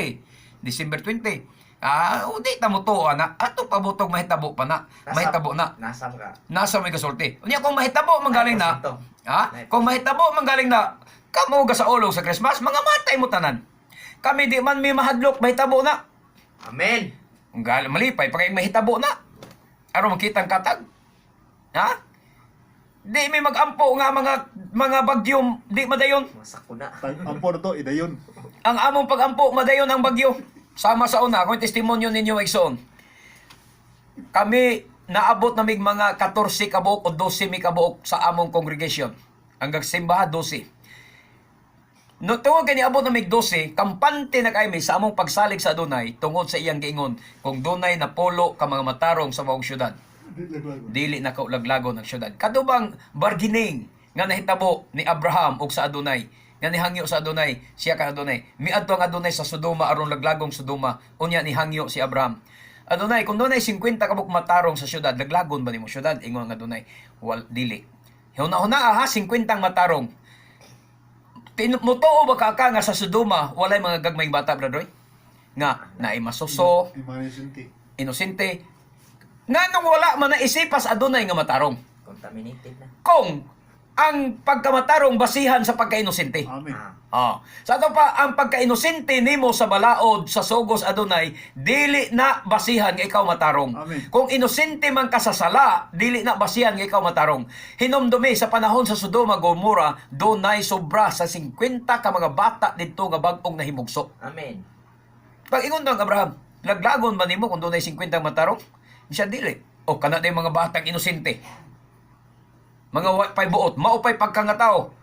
December 20. Ah, udi ta mo to ana. Ato pa butog mahitabo pa na. Mahitabo na. Nasa ka. Nasa may kasulti. Unya kung mahitabo manggaling na. Ay, porsyento. Ha? Kung mahitabo manggaling na kamo ga sa ulong sa Christmas, mga matay mo tanan. Kami di man may mahadlok, mahitabo na. Amen. Ang gal malipay pag mahitabo na. Aron makita ang katag. Ha? Di may magampo nga mga bagyo, di madayon. Mga sakuna. Ampo na to, idayon. Ang among pagampo, madayon ang bagyo. Sama sa una, kung testimonyo ninyo igsoon. Kami naabot na mig mga 14 kabuok o 12 mi kabuok sa among congregation. Hanggang simbaha 12. No, tungod kay niabot na mig 12, kampante na kay mi sa among pagsalig sa Adunay tungod sa iyang giingon kung dunay napolo ka mga matarong sa maong syudad Di laglagon. dili na kaulaglagon ang syudad. Kadubang bargaining nga nahitabo ni Abraham ug sa Adonay nga nihangyo sa Adonay, siya ka Adonay. Miadto ang Adonay sa Sodoma aron laglagong Sodoma, unya nihangyo si Abraham. Adonay, kung dunay 50 ka buok matarong sa syudad, laglagon ba nimo syudad? Ingon ang Adonay, wal dili. Huna-huna ha, 50 ang matarong. Mutuo ba ka nga sa Sodoma walay mga gagmayng bata, brother? Nga naay masuso, Imagination. inosente. Nganong wala man naisipas Adonay nga matarong? Contaminated na. Kung ang pagkamatarong basihan sa pagkainosente. Amen. Ah. Ah. Sa ato pa, ang pagkainosente nimo sa balaod sa sugos Adonay, dili na basihan nga ikaw matarong. Amen. Kung inosente man ka sa sala, dili na basihan nga ikaw matarong. Hinomdumi sa panahon sa Sodoma Gomora, dunay sobra sa 50 ka mga bata didto nga bag-ong nahimugso. Amen. Pag ingon ang Abraham, laglagon ba nimo kung dunay 50 matarong? Siya dili. O kana day mga batang inosente. Mga pay buot, maupay pagkangatao.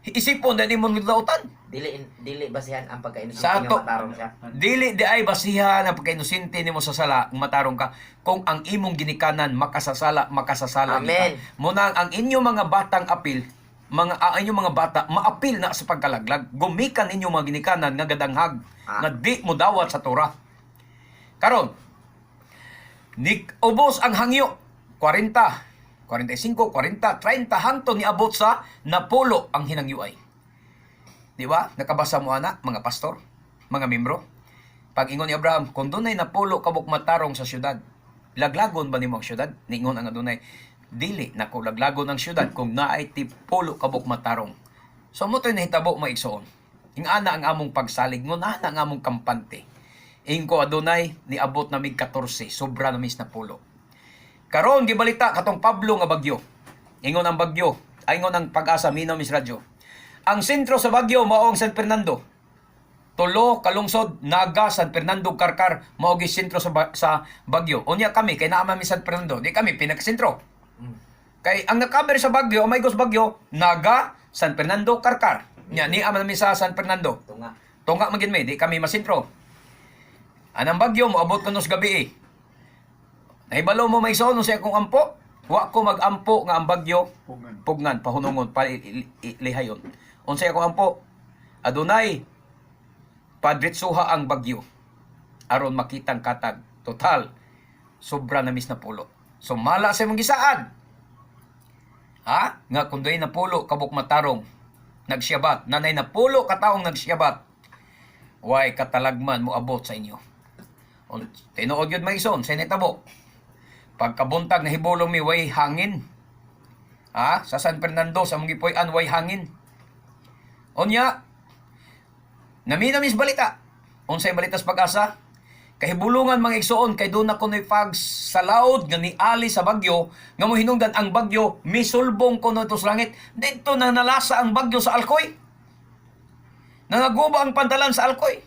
Isipon na nimo nilautan. Dili dili basihan ang pagkainosente Sa nga ato- matarong siya. Dili di ay basihan ang pagkainosente nimo sa sala, kung matarong ka. Kung ang imong ginikanan makasasala, makasasala Amen. kita. Muna ang inyong mga batang apil, mga ang inyong mga bata maapil na sa pagkalaglag. Gumikan inyong mga ginikanan nga gadanghag nga di mo dawat sa Torah. Karon, nik ubos ang hangyo 40, 45, 40, 30 hangtod niabot sa napulo ang hinangyuay. Di ba? Nakabasa mo ana, mga pastor, mga membro. Pag ingon ni Abraham, kung dunay napulo kabuk matarong sa syudad, laglagon ba nimo ang syudad? Niingon ang Adunay, dili nako laglagon ang syudad kung naay tipulo kabuk matarong. So mo to'y nahitabo mga igsoon. Ingana ang among pagsalig, ngunana ang among kampante. Ingko Adunay, niabot na mig 14, sobra na mis napulo. Karon gibalita katong Pablo nga bagyo. Ingon ang bagyo, ay ingon ang pag-asa minaw mis radyo. Ang sentro sa bagyo mao ang San Fernando. Tulo, Kalungsod, Naga, San Fernando, Karkar, mao gi sentro sa, sa bagyo. Unya kami kay naa man mi San Fernando, di kami pinakasentro. Kay ang nakaber sa bagyo, ang maygos bagyo, Naga, San Fernando, Karkar. Nya ni man mi sa San Fernando. Tunga. Tunga man gid mi, di kami masentro. Anang bagyo moabot kuno sa gabi eh. Nahibalo mo may sono sa akong ampo. Wa ko magampo nga ang bagyo Pungan. pugnan pahunungon pa lihayon. Unsay akong ampo? Adunay padritsuha ang bagyo aron makitang katag. Total sobra na mis na pulo. So mala sa imong gisaad. Ha? Nga kung do'y napulo kabuk matarong nagsiyabat, nanay napulo kataong nagsiyabat. Way katalagman mo abot sa inyo. Tinuod yun maison, sa nitabo. Pagkabuntag nahibulong mi way hangin. Ha? Sa San Fernando sa mong gipuy-an way hangin. Unya, naminamis balita. Unsay balita sa pag-asa? Kahibulungan mga igsoon kay doon na kuno'y fag sa laod nga niali sa bagyo nga mohinungdan ang bagyo misulbong kuno ito sa langit didto na nalasa ang bagyo sa Alcoy. Nangaguba ang pantalan sa Alcoy.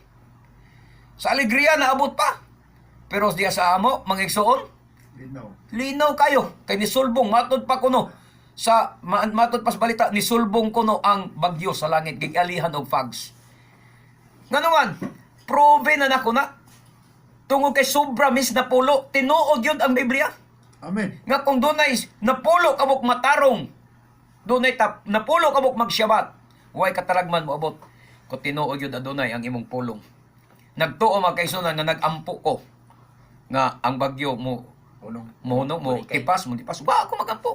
Sa Alegria naabot pa. Pero diya sa amo mga igsoon, Linaw. linaw kayo kay nisulbong matod pa kuno sa matod pa sa balita nisulbong kuno ang bagyo sa langit gigalihan og fogs. Ngano man, proven na nako na tungod kay sobra mis na pulo, tinuod yun ang Biblia. Amen. Nga kung dunay napulo kabuk matarong, dunay tap napulo kabuk magsyabat, way katalagman mo abot. Kung tinuod yun adunay ang imong pulong. Nagtuo mga kaigsuonan nga nagampo ko nga ang bagyo mo Unong. mo no mo Bulikay. tipas mo tipas wa ako magampo.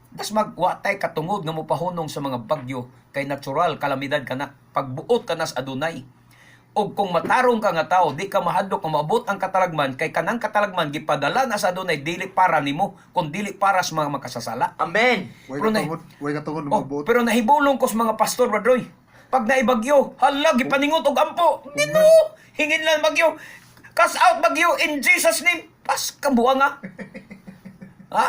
Das magwatay katungod nga mopahunong sa mga bagyo kay natural kalamidad kana pagbuot ka nas adunay. Og kung matarong ka nga tao, di ka mahadlok nga maabot ang katalagman kay kanang katalagman gipadala na sa adunay dili para nimo kun dili para sa mga makasasala. Amen. Way Pero na- katungod, way katungod Oh, mabuot. pero nahibulong ko sa mga pastor, Brad Roy. Pag naibagyo, hala, gipaningot og ampo. Ginoo, hingin lang bagyo. Cast out bagyo in Jesus name. Pas kabuang nga. Ha?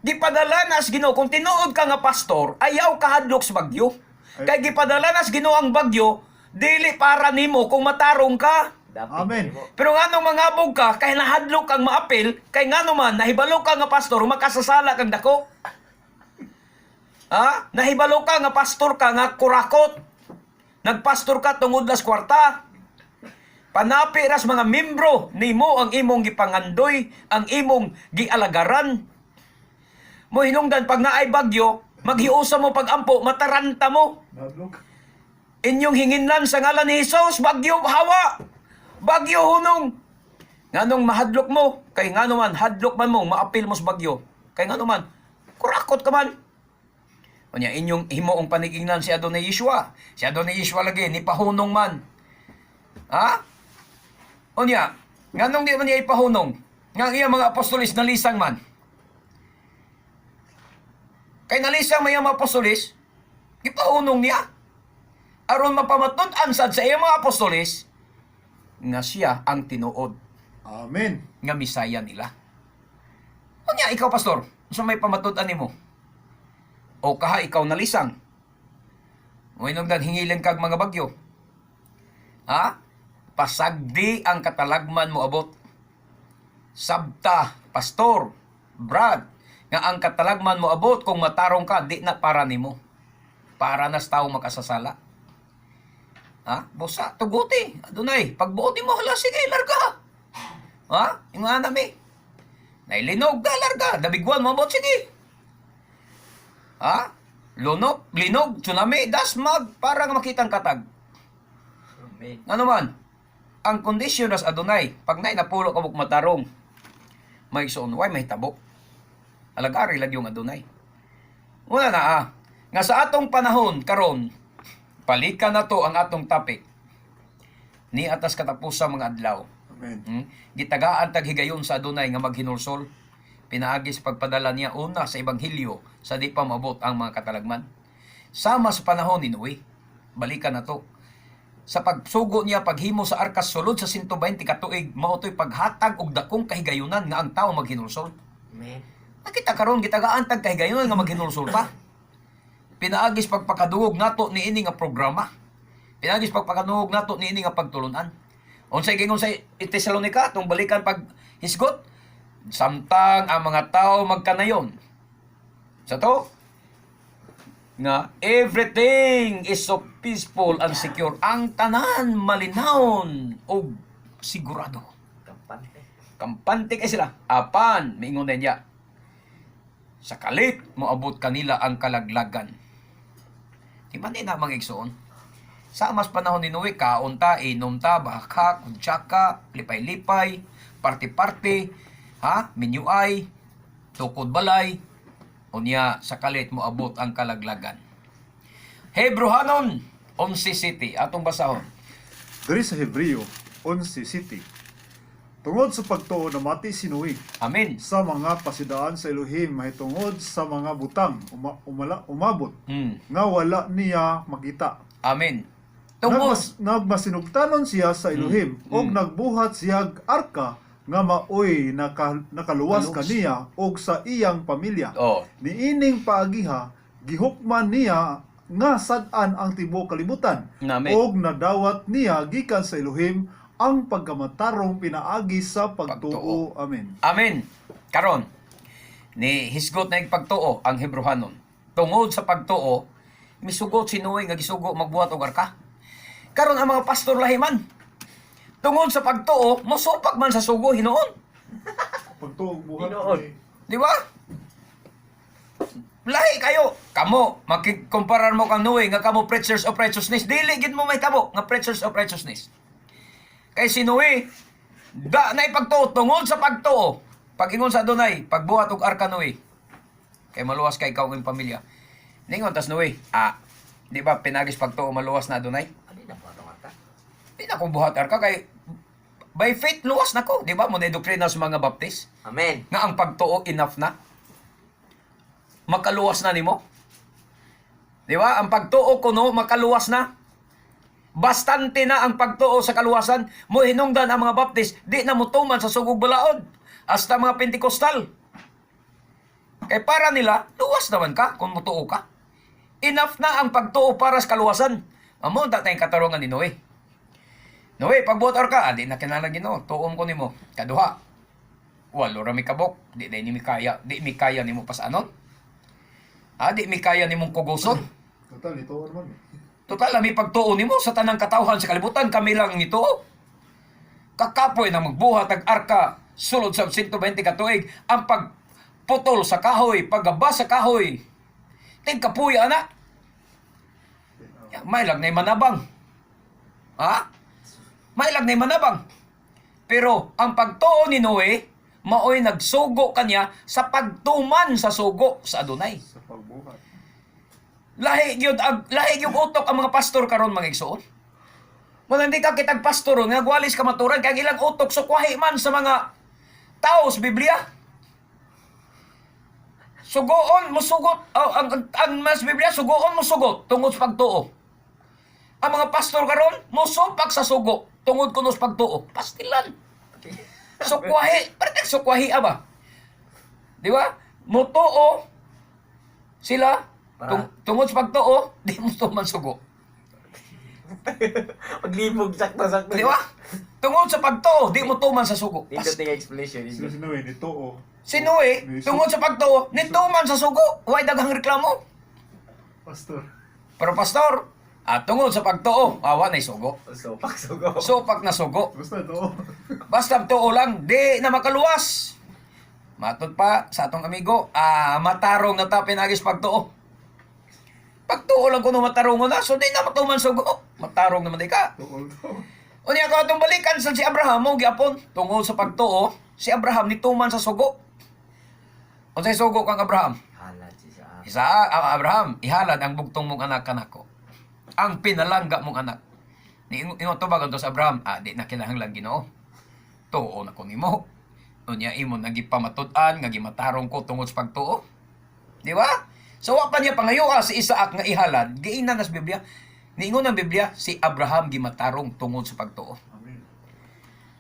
Gipadala na sa Ginoo kung tinuod ka nga pastor, ayaw kahadlok sa bagyo. Kay gipadala na sa Ginoo ang bagyo, dili para nimo kung matarong ka. Dapit Amen. nimo. Pero nganong mangabog ka, kay nahadlok kang maapil, kay ngano man, nahibalo ka nga pastor, makasasala kang dako. Ha? Nahibalo ka nga pastor ka nga kurakot. Nagpastor ka tungod las kwarta. Panapi ras mga membro nimo ang imong gipangandoy, ang imong gialagaran. Mo hinungdan pag naay bagyo, maghiusa mo pagampo, mataranta mo. Nahadlok. Inyong hinginlan sa ngalan ni Jesus, bagyo hawa, bagyo hunong. Nganong mahadlok mo, kay ngano man, hadlok man mo, maapil mo sa bagyo. Kay ngano man, kurakot ka man. Unya, inyong himuong panigingnan si Adonai Yeshua. Si Adonai Yeshua lagi, ni pahunong man. Ha? Unya, nganong di man niya ipahunong? Nga ang iya mga apostolis nalisang man. Kay nalisang may mga apostolis, ipahunong niya aron mapamatud-an sad sa iyang mga apostoles nga siya ang tinuod Amen. nga Misaya nila. Unya ikaw pastor, unsa may pamatud-an nimo? O kaha ikaw nalisang? O inungdan hingilin kag mga bagyo. Ha? Pasagdi ang katalagman mo abot. Sabta, pastor, Brad, nga ang katalagman mo abot kung matarong ka, di na para nimo. Para na sa taong makasasala. Ha? Busa, tuguti. Adunay, pagbuot mo, hala, sige, larga. Ha? Yung nga nami. Nailinog ka, larga. Dabigwan mo, abot, sige. Ha? Lunok, linog, tsunami, dasmag, para nga makitang katag. Amen. Ano man, ang kondisyon nas adunay, pag nay napulo ka matarong, may suon, way mahitabo. Alagari lang yung adunay. Wala na ah. Nga sa atong panahon karon, palikan na to ang atong topic. Ni atas katapusan mga adlaw. Amen. Gitagaan tag higayon sa adunay nga maghinulsol. Pinaagi sa pagpadala niya una sa ebanghelyo sa di pa maabot ang mga katalagman. Sama sa panahon ni Noe. Balikan na to. Sa pagsugo niya paghimo sa arkas sulod sa 120 ka tuig mao to'y paghatag og dakong kahigayunan nga ang tawo maghinulsol. Amen. Nakita karon gitagaan tag kahigayonan nga maghinulsol pa. Pinaagis pagpakadungog nato niini nga programa. Pinaagis pagpakadungog nato niini nga pagtulunan. Unsay gingon sa Tesalonica tong balikan pag hisgot samtang ang mga tao magkanayon. Sa to nga everything is so peaceful and secure. Ang tanan malinawon og sigurado. Kampante. Kampante kay sila. Apan, miingon na niya. Sa kalit, moabot kanila ang kalaglagan. Di ba ni na mga igsoon? Sa mas panahon ni Noe, kaon ta, inom ta, baka, kutsaka, lipay-lipay, party-party, ha, minyuay, tukod balay, unya sa kalit moabot ang kalaglagan. Hebrohanon, 11 City, atong basahon. Diri sa Hebreo 11 City. Tungod sa pagtuo namati si Noe Amen. sa mga pasidaan sa Elohim mahitungod sa mga butang umabot nga wala niya makita. Amen. Tungod Nagmasinugtanon siya sa Elohim og nagbuhat siya og arka nga maoy nakaluwas Kaluwas. kaniya og sa iyang pamilya. Oh. Niining paagiha gihukman niya nga sad-an ang tibuok kalibutan Amen. og nadawat niya gikan sa Elohim ang pagkamatarong pinaagi sa pagtuo. Amen. Amen. Karon, ni hisgot na pagtuo ang Hebrohanon. Tungod sa pagtuo, misugot si Noe nga gisugo magbuhat og arka. Karon ang mga pastor lahiman. Tungod sa pagtuo, mosupak man sa sugo hinuon. Pagtuo ug buhat. Tinuod. Ni- Di ba? Lahi kayo. Kamo, makikumparar mo kang Noe nga kamo preachers of righteousness. Dili gid mo may tabo nga preachers of righteousness. Kay si Noe, da na ipagtuo tungod sa pagtuo. Pag-ingon sa Adonay, pagbuhat og arka, Noe. Kay maluwas kay ikaw ang pamilya. Ningon tas Noe, di ba pinagis pagtuo maluwas na Adonay? Ano na po atong arka? Di na kong buhat arka kay by faith luwas na ko, di ba? Mo na doktrina sa mga Baptist Amen. nga ang pagtuo enough na. Makaluwas na nimo. Di ba? Ang pagtuo kuno makaluwas na. Bastante na ang pagtuo sa kaluwasan. Mo hinungdan ang mga Baptist, di na mutuman sa sugog balaod. Hasta mga Pentecostal. Kay para nila, luwas naman ka kung mutuo ka. Enough na ang pagtuo para sa kaluwasan. Amo ta tayong katarungan ni Noe. Noe, pagbuhat ka, di na kinahanglan Ginoo, tuom ko nimo. Kaduha, walo ra mi kabok, di day ni mi kaya, di mi kaya nimo pasanon. Di mi kaya nimong kuguson. Total, ito naman eh. Total, ami pagtuo nimo sa tanang katawhan sa kalibutan, kami lang nito. Kakapoy na magbuhat ang arka sulod sa 120 ka tuig, ang pagputol sa kahoy, paggaba sa kahoy. Tingkapuy ana. May lag na'y manabang. Ha? May lag na'y manabang. Pero ang pagtuo ni Noe, maoy nagsugo kanya sa pagtuman sa sugo sa Adonay. Sa pagbuhat. Lahi gyud utok ang mga pastor karon, mga igsoon. Wala hindi ka kitag pastor nga gwalis ka maturan kay ang ilang utok sukwahi man sa mga tao sa Biblia. Sugoon mo sugot oh, ang mas Biblia sugoon mo sugot tungod sa pagtuo. Ang mga pastor karon mosupak sa sugo tungod kuno sa pagtuo. Pastilan. Sukwahi, parang sukwahi aba. Di ba? Mutuo sila tungod sa pagtuo, di mo tuman sugo. Paglibog, sakto-sakto. Di ba? Tungod sa pagtuo, di mo tuman sa sugo. Dito tingin explanation. Sila si Noe, nito oh. Si Noe, tungod sa pagtuo, nituman sa sugo. Way daghang reklamo. Pastor. Pero pastor, tungod sa pagtuo, awa na sugo. So, paksugo. Supak na sugo. Basta ito oh. Basta tuo lang, di na makaluwas. Matod pa sa atong amigo, matarong na ta pinagis pagtuo. Pagtuo lang kuno matarong na, so di na matuman sugo. Matarong naman di ka. Tuol to. Unya ko atong balikan sa si Abraham mo gyapon tungod sa pagtuo, si Abraham nituman sa sugo. Unsay sugo kang Abraham? Halad si siya. Isa ang Abraham, ihalad ang bugtong mong anak kanako. Ang pinalangga mong anak. Ni ingon tubag sa Abraham, di na kinahanglan Ginoo. Tuo na ko nimo. Unya imo nang gipamatud-an nga gimatarong ko tungod sa pagtuo. Di ba? So wa pa niya pangayoa si Isaac nga ihalad, giingnan na sa Biblia. Niingon ang Biblia, si Abraham gimatarong tungod sa pagtuo. Amen.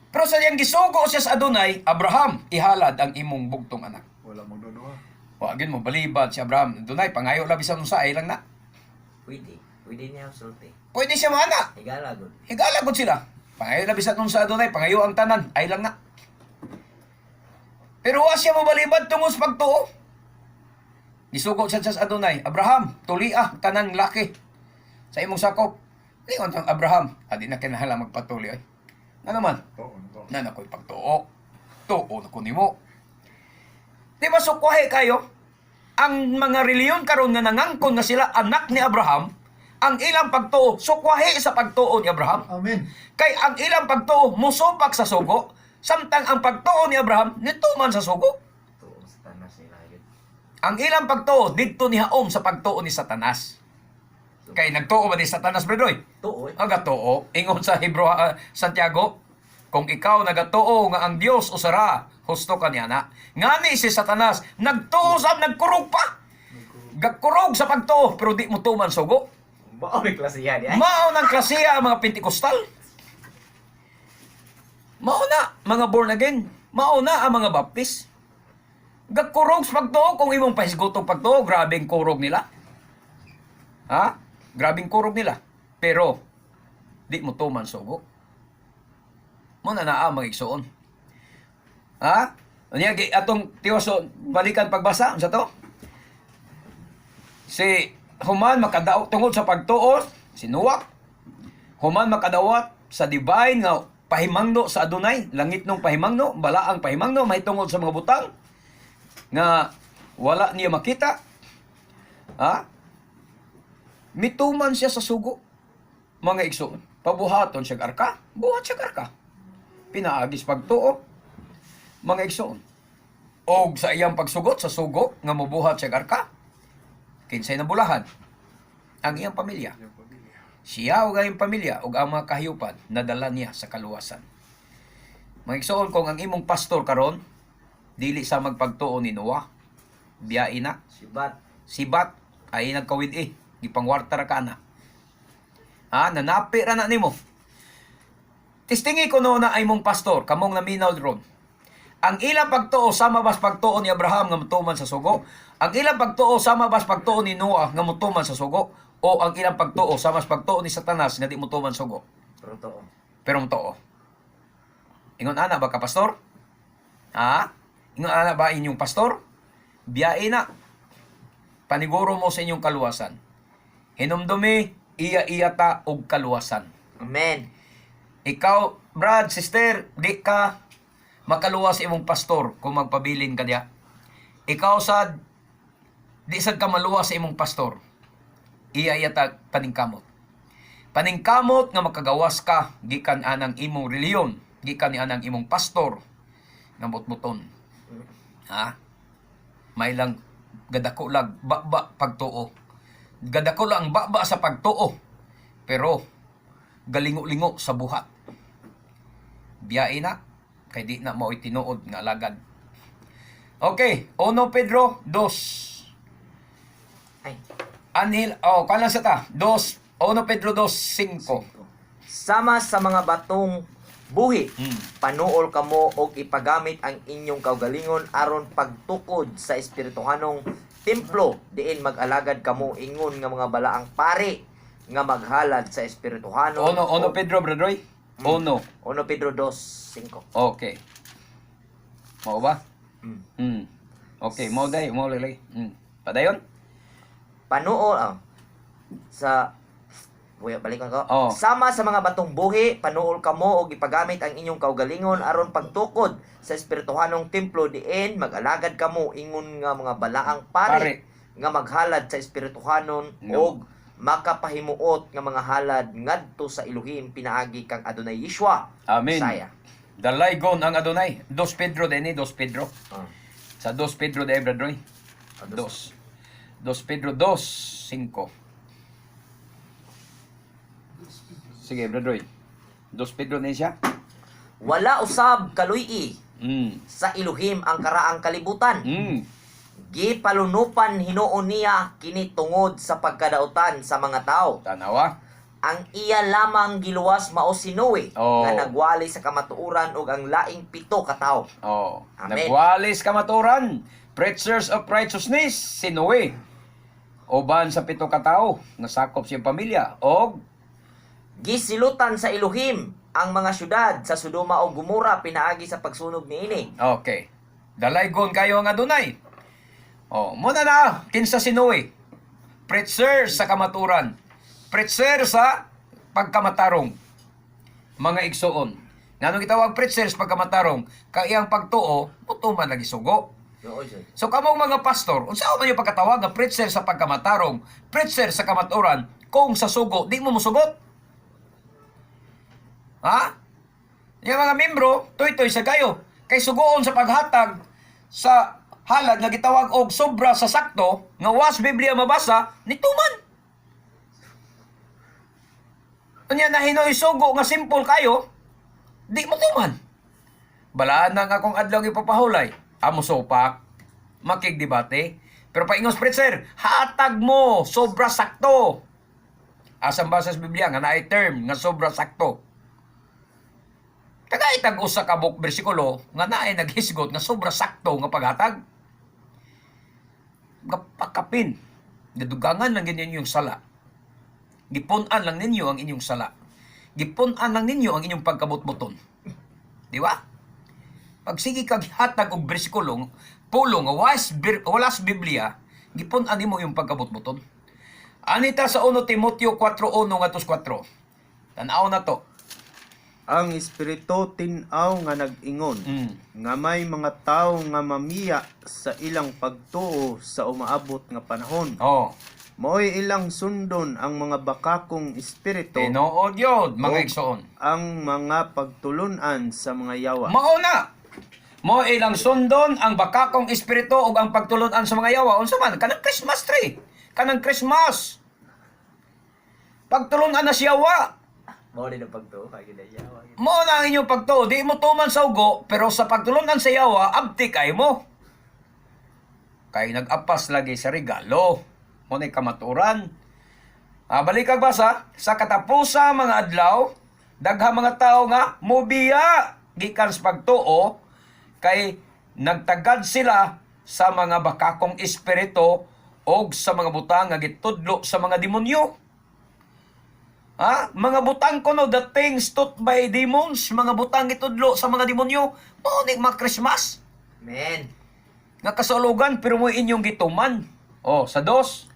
Pero sa diyang gisugo siya sa Adonay, "Abraham, ihalad ang imong bugtong anak." Wala magduduha. Wa gyud mo balibad si Abraham. "Adonay, pangayo labi sa unsa ay lang na." Pwede. Pwede niya sulti. Pwede siya maana. Higala, good. Higala gud sila. Pangayo labi sa unsa, Adonay, pangayo ang tanan, ay lang na. Pero wa siya mobalibad tungod sa pagtuo. Gisugo siya sa Adonay, "Abraham, tulia tanan laki sa imong sakop." Lingon ang Abraham, "Adi na kinahanglan magpatuli ay." Nga naman, Tuon to. na nako'y pagtuo. Tuo na ko nimo. Di ba sukwahe kayo? Ang mga reliyon karon nga nangangkon nga sila anak ni Abraham, ang ilang pagtuo sukwahe sa pagtuo ni Abraham. Amen. Kay ang ilang pagtuo musupak sa sugo, samtang ang pagtuo ni Abraham nituman sa sugo. Tuong sa tanas nila yun. Ang ilang pagtuo didto ni haom sa pagtuo ni Satanas. Kay nagtuo ba ni Satanas, Bredoy? Tuo eh. Ang gatuo, ingon sa Hebrew Santiago, kung ikaw nagatuo nga ang Dios usara, husto ka niya na. Ngani si Satanas, nagtuo sa nagkurog pa. Gagkurog sa pagtuo, pero di mo tuman sugo. Mao may klase yan. Eh. Mao ng klasiya ang mga Pentecostal. Mao na mga born again. Mao na ang mga Baptist. Gagkurog sa pagtuo kung imong pahisgotong pagtuo, grabeng kurog nila. Ha? Grabeng kurog nila. Pero di mo tuman sugo. Mo na naa mga igsuon. Ha? Unya atong tiwaso balikan pagbasa unsa to? Si human makadaot tungod sa pagtuo si Noah. Human makadawat sa divine nga Pahimangno sa Adunay, langit nung pahimangno, balaang pahimangno mahitungod sa mga butang nga wala niya makita. Ha? Mituman siya sa sugo. Mga igsoon, pabuhaton siya arka, buhat siya arka. Pinaagis pagtuo. Mga igsoon. Og sa iyang pagsugot sa sugo nga mobuhat siya arka, kinsay nabulahan ang iyang pamilya. Siya ug ang iyang pamilya ug ang mga kahiyupan nadala niya sa kaluwasan. Mga igsoon, kung ang imong pastor karon dili sa magpagtuo ni Noah, biyain na. Sibat. Sibat ay nagkawid eh, gipangwarta ra ka na. Ha, nanapi ra na nimo. Tistingi ko no na ay mong pastor, kamong naminaw ron. Ang ilang pagtuo sama bas pagtuo ni Abraham nga mutuman sa sugo? Ang ilang pagtuo sama bas pagtuo ni Noah nga mutuman sa sugo? O ang ilang pagtuo sama sa pagtuo ni Satanas nga di mutuman sa sugo? Pero totoo. Pero mutuo. Ingon ana ba ka, pastor? Ha? Ingon ana ba inyong pastor? Biyae na. Paniguro mo sa inyong kaluwasan. Hinumdumi, iya-iya ta og kaluwasan. Amen. Ikaw, brad, sister, di ka makaluwas sa imong pastor kung magpabilin ka diya. Ikaw sad, di sad ka maluwas sa imong pastor. Iya-iya ta paningkamot. Paningkamot nga makagawas ka gikan anang imong reliyon, gikan ni anang imong pastor nga butbuton. Ha? May lang gadako lag ba pagtuo. Gadako lang ba sa pagtuo. Pero galingo-lingo sa buhat. Biyae na kay di na mao'y tinuod nga alagad. Okay, 1 Pedro 2. Ay. Anhel, oh, kuan lang sa ta. 2, 1 Pedro 2:5. Sama sa mga batong buhi, panuol kamo og ipagamit ang inyong kaugalingon aron pagtukod sa espirituhanong templo diin mag-alagad kamo ingon nga mga balaang pari nga maghalad sa espirituhanon. Uno Pedro, Brother Roy. Uno. 1 Pedro 2:5. Okay. Mao ba? Mm. Okay, mao day, mao lagi. Padayon? Panuol sa Buya, balikan ko. Oo. Sama sa mga batong buhi, panuol kamo og ipagamit ang inyong kaugalingon aron pagtukod sa espirituhanong templo diin mag-alagad kamo ingon nga mga balaang pari, Pari. nga maghalad sa espirituhanon No. og makapahimuot nga mga halad ngadto sa Elohim pinaagi kang Adonai Yeshua. Amen. Messiah. Dalaygon ang Adonai. 2 Pedro din 2 Pedro. Ah. Sa 2 Pedro de Brother Roy. Ah, 2. 2 Pedro 2:5. Sige, Brother Roy. 2 Pedro na siya. Wala usab kaluy sa Elohim ang karaang kalibutan. Gipalunupan hinuon niya kini tungod sa pagkadautan sa mga tao. Tanawa. Ang iya lamang giluwas mao si Noe Oh. nga nagwali sa kamatuoran ug ang laing 7 ka tawo. Oh. Amen. Nagwalis kamaturan. Preachers of righteousness, si Noe. Uban sa 7 ka tawo, nasakop siyang pamilya. Og Gisilutan sa Elohim ang mga syudad sa Sodoma ug Gomora pinaagi sa pagsunog niini. Okay. Dalaygon kayo ang Adunay. Oh, muna na kinsa si Noe. Preacher sa kamaturan. Preacher sa pagkamatarong. Mga igsoon. Nganong gitawag preacher sa pagkamatarong? Kay ang pagtuo, mutuman lagi sugo. So kamong mga pastor, unsa man yung pagkatawag nga preacher sa pagkamatarong, preacher sa kamaturan, kung sa sugo di mo musugot? Ha? Yung mga membro, tuy-tuy sa kayo. Kay sugoon sa paghatag sa halad nga gitawag og sobra sa sakto nga was Biblia mabasa nituman. Unya na hinoy sugo nga simple kayo, di mo tuman. Balaan na nga akong adlaw ipapahulay. Amo sopak, makigdebate. Pero paingos preacher, hatag mo sobra sakto. Asan ba sa Biblia nga naay term nga sobra sakto? Tagaitag usa ka book bersikulo nga naay naghisgot nga sobra sakto nga paghatag. Gapakapin. Gadugangan lang ninyo yung sala. Gipun-an lang ninyo ang inyong sala. Gipun-an lang ninyo ang inyong pagkabutbuton. Di ba? Pag sige kag hatag og bersikulo, pulo nga wala sa Biblia, gipun-an nimo yung pagkabutbuton. Anita sa 1 Timoteo 4:1 ngadto 4. Tan-aw na to. Ang espiritu tin-aw nga nag-ingon nga may mga tawo nga mamiya sa ilang pagtuo sa umaabot nga panahon. Maoy ilang sundon ang mga bakakong espiritu Tinuod yun, mga og igsoon. ang mga pagtulunan sa mga yawa. Mao na. Mo ilang sundon ang bakakong espiritu ug ang pagtulunan sa mga yawa. Unsa man kanang Christmas tree, kanang Christmas. Pagtulunan na siya yawa. Mao din ang pagtuo kay ginayawa. Mao na ang inyong pagtuo, di mo tuman sa ugo, pero sa pagtulunan sa yawa, abti kay mo. Kay nag-apas lagi sa regalo. Mo na'y kamaturan. Balik kag basa, sa katapusa mga adlaw, daghang mga tao nga mobiya gikan sa pagtuo kay nagtagad sila sa mga bakakong espiritu og sa mga butang nga gitudlo sa mga demonyo. Ha? Mga butang kuno, the things taught by demons, mga butang gitudlo sa mga demonyo, mao ni mga Christmas Amen. nga kasulugan pero mo inyong gituman. Oh, sa dos.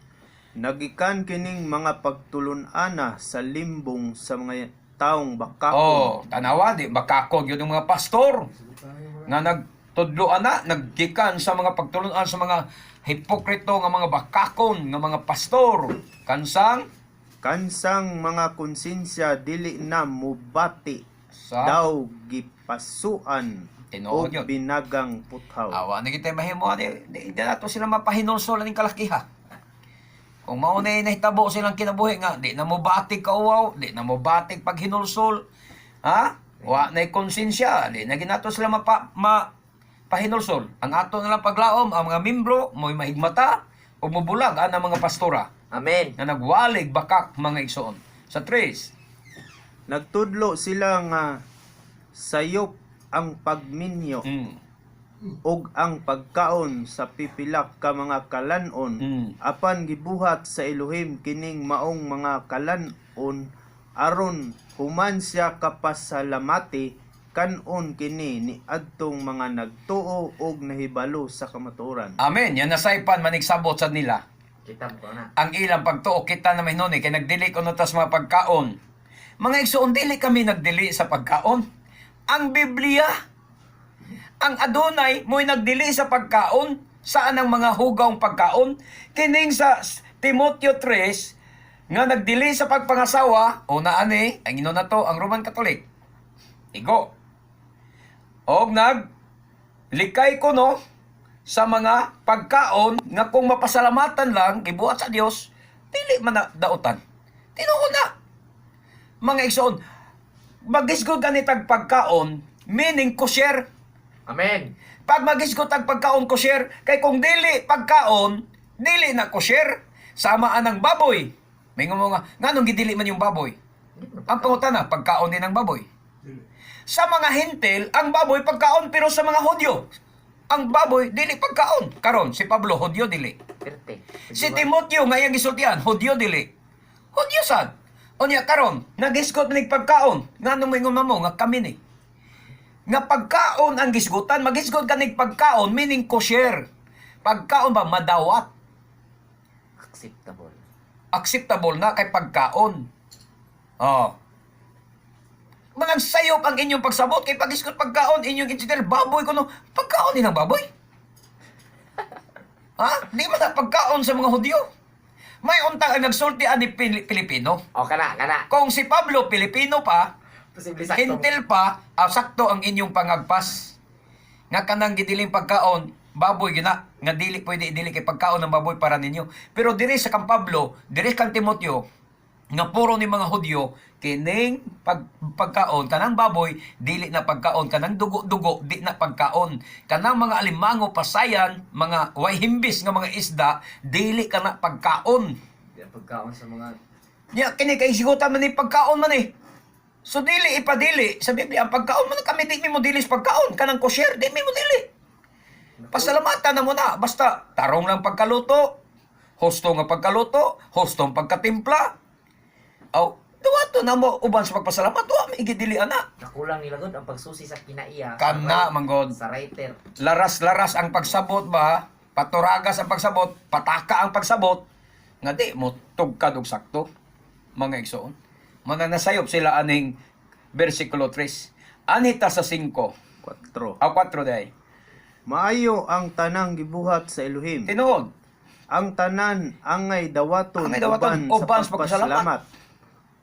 Nagikan kining mga pagtulun-ana sa limbong sa mga taong bakakong. Oh, tanawa di bakakog yun yung mga pastor nga nagtudlo ana, naggikan sa mga pagtulunan sa mga hipokrito nga mga bakakon nga mga pastor. Kansang Kansang mga konsensya dili na mubati sa daw gipasuan Tinuod og yun. binagang puthaw. Awa na kita mahimo ani di, di nato sila mapahinulsol aning kalakiha. Kung mao na nahitabo silang kinabuhi nga di na mo batik kauwaw, di na mo batik paghinulsol. Ha? Wa na konsensya, di na ginato sila mapa, ma pahinulsol. Ang ato na lang paglaom ang mga membro mo'y mahigmata o mobulag ana mga pastora Amen. nga nagwalig bakak mga igsoon. Sa tres. Nagtudlo sila nga sayop ang pagminyo ug ang pagkaon sa pipilak ka mga kalanon, apan gibuhat sa Elohim kining maong mga kalanon aron human siya kapasalamati kanon kini ni adtong mga nagtuo og nahibalo sa kamatuoran. Amen. Yan nasaypan manigsabot sa nila. Kita mo na. Ang ilang pagtuo kita na may nun eh, kay nagdili ko tas mga pagkaon. Mga igsoon, dili kami nagdili sa pagkaon. Ang Biblia, ang Adonai mo'y nagdili sa pagkaon. Saan ang mga hugawng pagkaon? Kining sa Timoteo 3, nga nagdili sa pagpangasawa, una ani, ang ino na to, ang Roman Catholic. Igo. Og nag likay ko no sa mga pagkaon nga kung mapasalamatan lang gibuhat sa Dios, dili man na dautan. Tinuod na. Mga igsoon, magisgod ganitag pagkaon, meaning kosher. Amen. Pag magisgot ang pagkaon kosher, kay kung dili pagkaon, dili na kosher. Sama anang baboy. May nga nga, nganong gidili man yung baboy? Ang pangutana, pagkaon din ang baboy. Sa mga Hentil, ang baboy pagkaon, pero sa mga Hudyo, ang baboy dili pagkaon. Karon si Pablo Hudyo dili. Perte. Si Timoteo nga iyang gisultian, Hudyo dili. Hudyo sad. Unya karon, nagisgot nig pagkaon. Nganong moingon mo nga kami ni? Nga pagkaon ang gisgutan, magisgot ka nig pagkaon meaning kosher. Pagkaon ba madawat, Acceptable. Acceptable na kay pagkaon. Oh. Manang sayop ang inyong pagsabot kay pagisgot pagkaon inyong insider baboy kuno pagkaon din ang baboy. Ha? Di man na pagkaon sa mga Hudyo. May untang ang nagsulti ani Pilipino. O kana, kana. Kung si Pablo Pilipino pa, Posible sakto. Hintil pa, sakto ang inyong pangagpas. Nga kanang gidiling pagkaon, baboy gina, nga dili pwede idili kay pagkaon ng baboy para ninyo. Pero diri sa kang Pablo, diri kang Timoteo, nga puro ni mga Hudyo, kining pagkaon kanang baboy dili na pagkaon, kanang dugo-dugo di na pagkaon, kanang mga alimango pasayan, mga way himbis nga mga isda dili kana pagkaon. Di ang pagkaon sa mga Nya kini kay sigutan man ni pagkaon man eh. So dili ipadili sa Biblia ang pagkaon man kami di mi mo dili sa pagkaon kanang kosher di mi mo dili. Pasalamatan na mo na basta tarong lang pagkaluto, husto nga pagkaluto, husto ang pagkatimpla. Aw, duwato na mo uban sa pagpasalamat, wa may gidili ana. Nakulang nila god ang pagsusi sa kinaiya. Kana man god. Sa writer. Laras-laras ang pagsabot ba? Paturagas ang pagsabot, pataka ang pagsabot. Nga di mo tugkad og sakto, mga igsoon. Mananasayop sila aning versikulo 3. Anhi ta sa 5. 4. Aw, 4 day. Maayo ang tanang gibuhat sa Elohim. Tinuod. Ang tanan angay dawaton, Angay dawaton, uban uban sa sa pagpasalamat. pagpasalamat.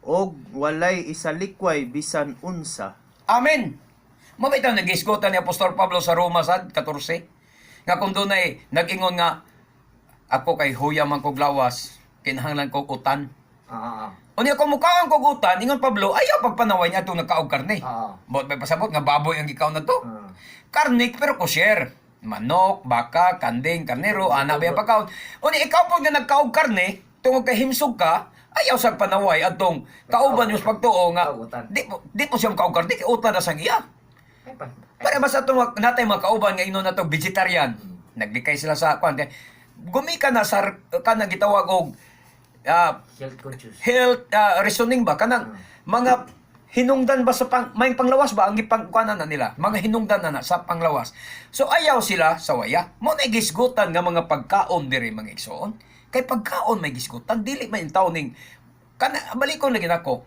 Og walay isalikway bisan unsa. Amen. Mabait ang nagisgotan ni Apostol Pablo sa Roma sad 14. Nga kung dunay nag-ingon nga ako kay huya man kog lawas, kinahanglan kog utan. Unya kung mukaon kog utan, ingon Pablo, ayaw pagpanaway niya atong nagkaog karne. Bot may pasabot nga baboy ang gikaon na to. Karne pero kosher. Manok, baka, kanding, karnero, ana ba yung pagkaon. Unya ikaw po nga nagkaog karne, tungod kay himsog ka, ayaw sa panaway atong kauban yung pagtuo nga Kaog utan. di po siya makaog karne kay utan na sang iya. Ay, pa. Para basta itong natay mga kauban nga inon nato vegetarian. Naglikay sila sa kwan. Gumika na sa kanang gitawag og Health conscious. Health reasoning ba, kanang mga hinungdan ba sa pang may panglawas ba ang gipangkuanan na nila, mga hinungdan na, na sa panglawas, so ayaw sila sa waya mo na gisgutan nga mga pagkaon diri, mga igsoon, kay pagkaon may gisgutan, dili may intaw ning kana. Balikon lagi nako,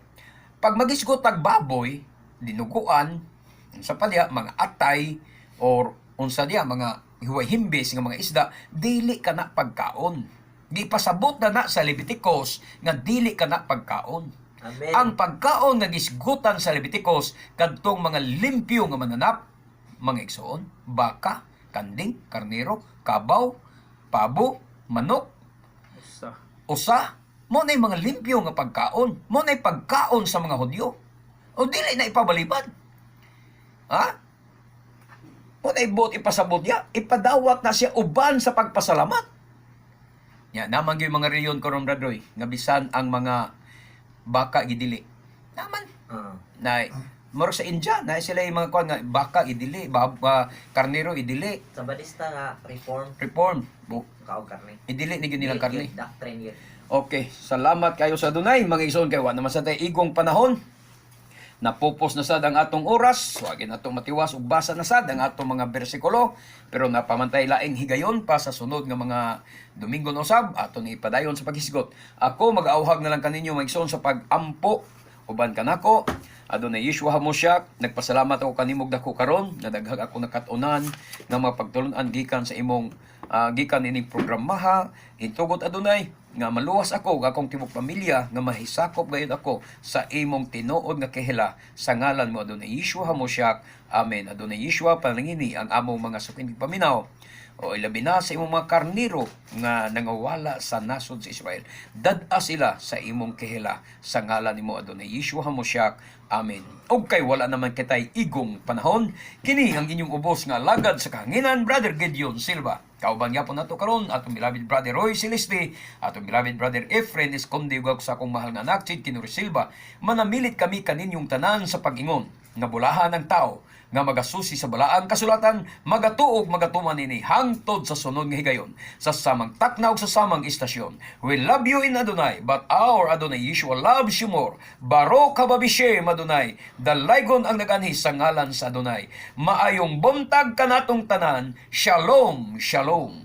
pag magisgot tag baboy, dinuguan, unsa pa diha, mga atay or unsa diha, mga hiway-himbis nga mga isda, dili ka na pagkaon. Gipasabot na na sa Leviticus nga dili ka na pagkaon. Amen. Ang pagkaon nga gisgutan sa Leviticus kadtong mga limpyo nga mananap, mga igsoon, baka, kanding, karnero, kabaw, pabo, manok, Usa. usa, mo na mga limpyo nga pagkaon, mo na pagkaon sa mga Hudyo. O dili na ipabalibad. Ha? Mo na ibot ipasabot niya, ipadawat na siya uban sa pagpasalamat. Ya, naman gyud mga reliyon karon, Brad Roy, nga bisan ang mga baka gidili. Naman na murag sa India na sila yung mga kuan nga baka idili, karnero idili, Sa Badista nga reform reform, kaog karne. idili ni gyud nilang karne. Doctrine yun. Okay, salamat kayo sa Adonay, mga igsoon, kay wa naman sa tay igong panahon. Napupos na sad ang atong oras, wag na atong matiwas ug basa na sad ang atong mga bersikulo, pero napamantay laing higayon pa sa sunod nga mga Domingo na usab ato ni ipadayon sa paghisgot. Ako mag-auhag na lang kaninyo, mga igsoon, sa pag-ampo uban kanako. Adonai Yeshua HaMoshiach, nagpasalamat ako kanimog dako karon nga daghang ako nakat-unan nga mga pagtulun-an gikan sa imong gikan ining programaha. Itugot, Adonai, nga maluwas ako ug akong tibok pamilya, nga mahisakop gayud ako sa imong tinuod nga kahila, sa ngalan mo, Adonai Yeshua HaMoshiach. Amen. Adonai Yeshua, panalangini ang among mga sukining paminaw o ilabi na sa imong mga karniro nga nangawala sa nasod sa Israel. Dad-a sila sa imong kihila, sa ngalan nimo, Adonai Yeshua HaMoshiach. Amen. Og kay wala naman kitay igong panahon, kini ang inyong ubos nga alagad sa kahanginan, Brother Gideon Silva. Kauban gyapon nato karon atong beloved Brother Roy Celeste, atong beloved Brother Efren Esconde ug sa akong mahal nga anak Chid Kinuri Silva. Manamilit kami kaninyong tanan sa pag-ingon nga bulahan ng tao nga magasusi sa balaang kasulatan, magatuog magatuman ini hangtod sa sunod nga higayon sa samang takna ug sa samang istasyon. We love you in Adonai, but our Adonai Yeshua loves you more. Baruch haba bishem Adonai. Dalaygon ang naganhi sa ngalan sa Adonai. Maayong buntag kanatong tanan. Shalom, shalom.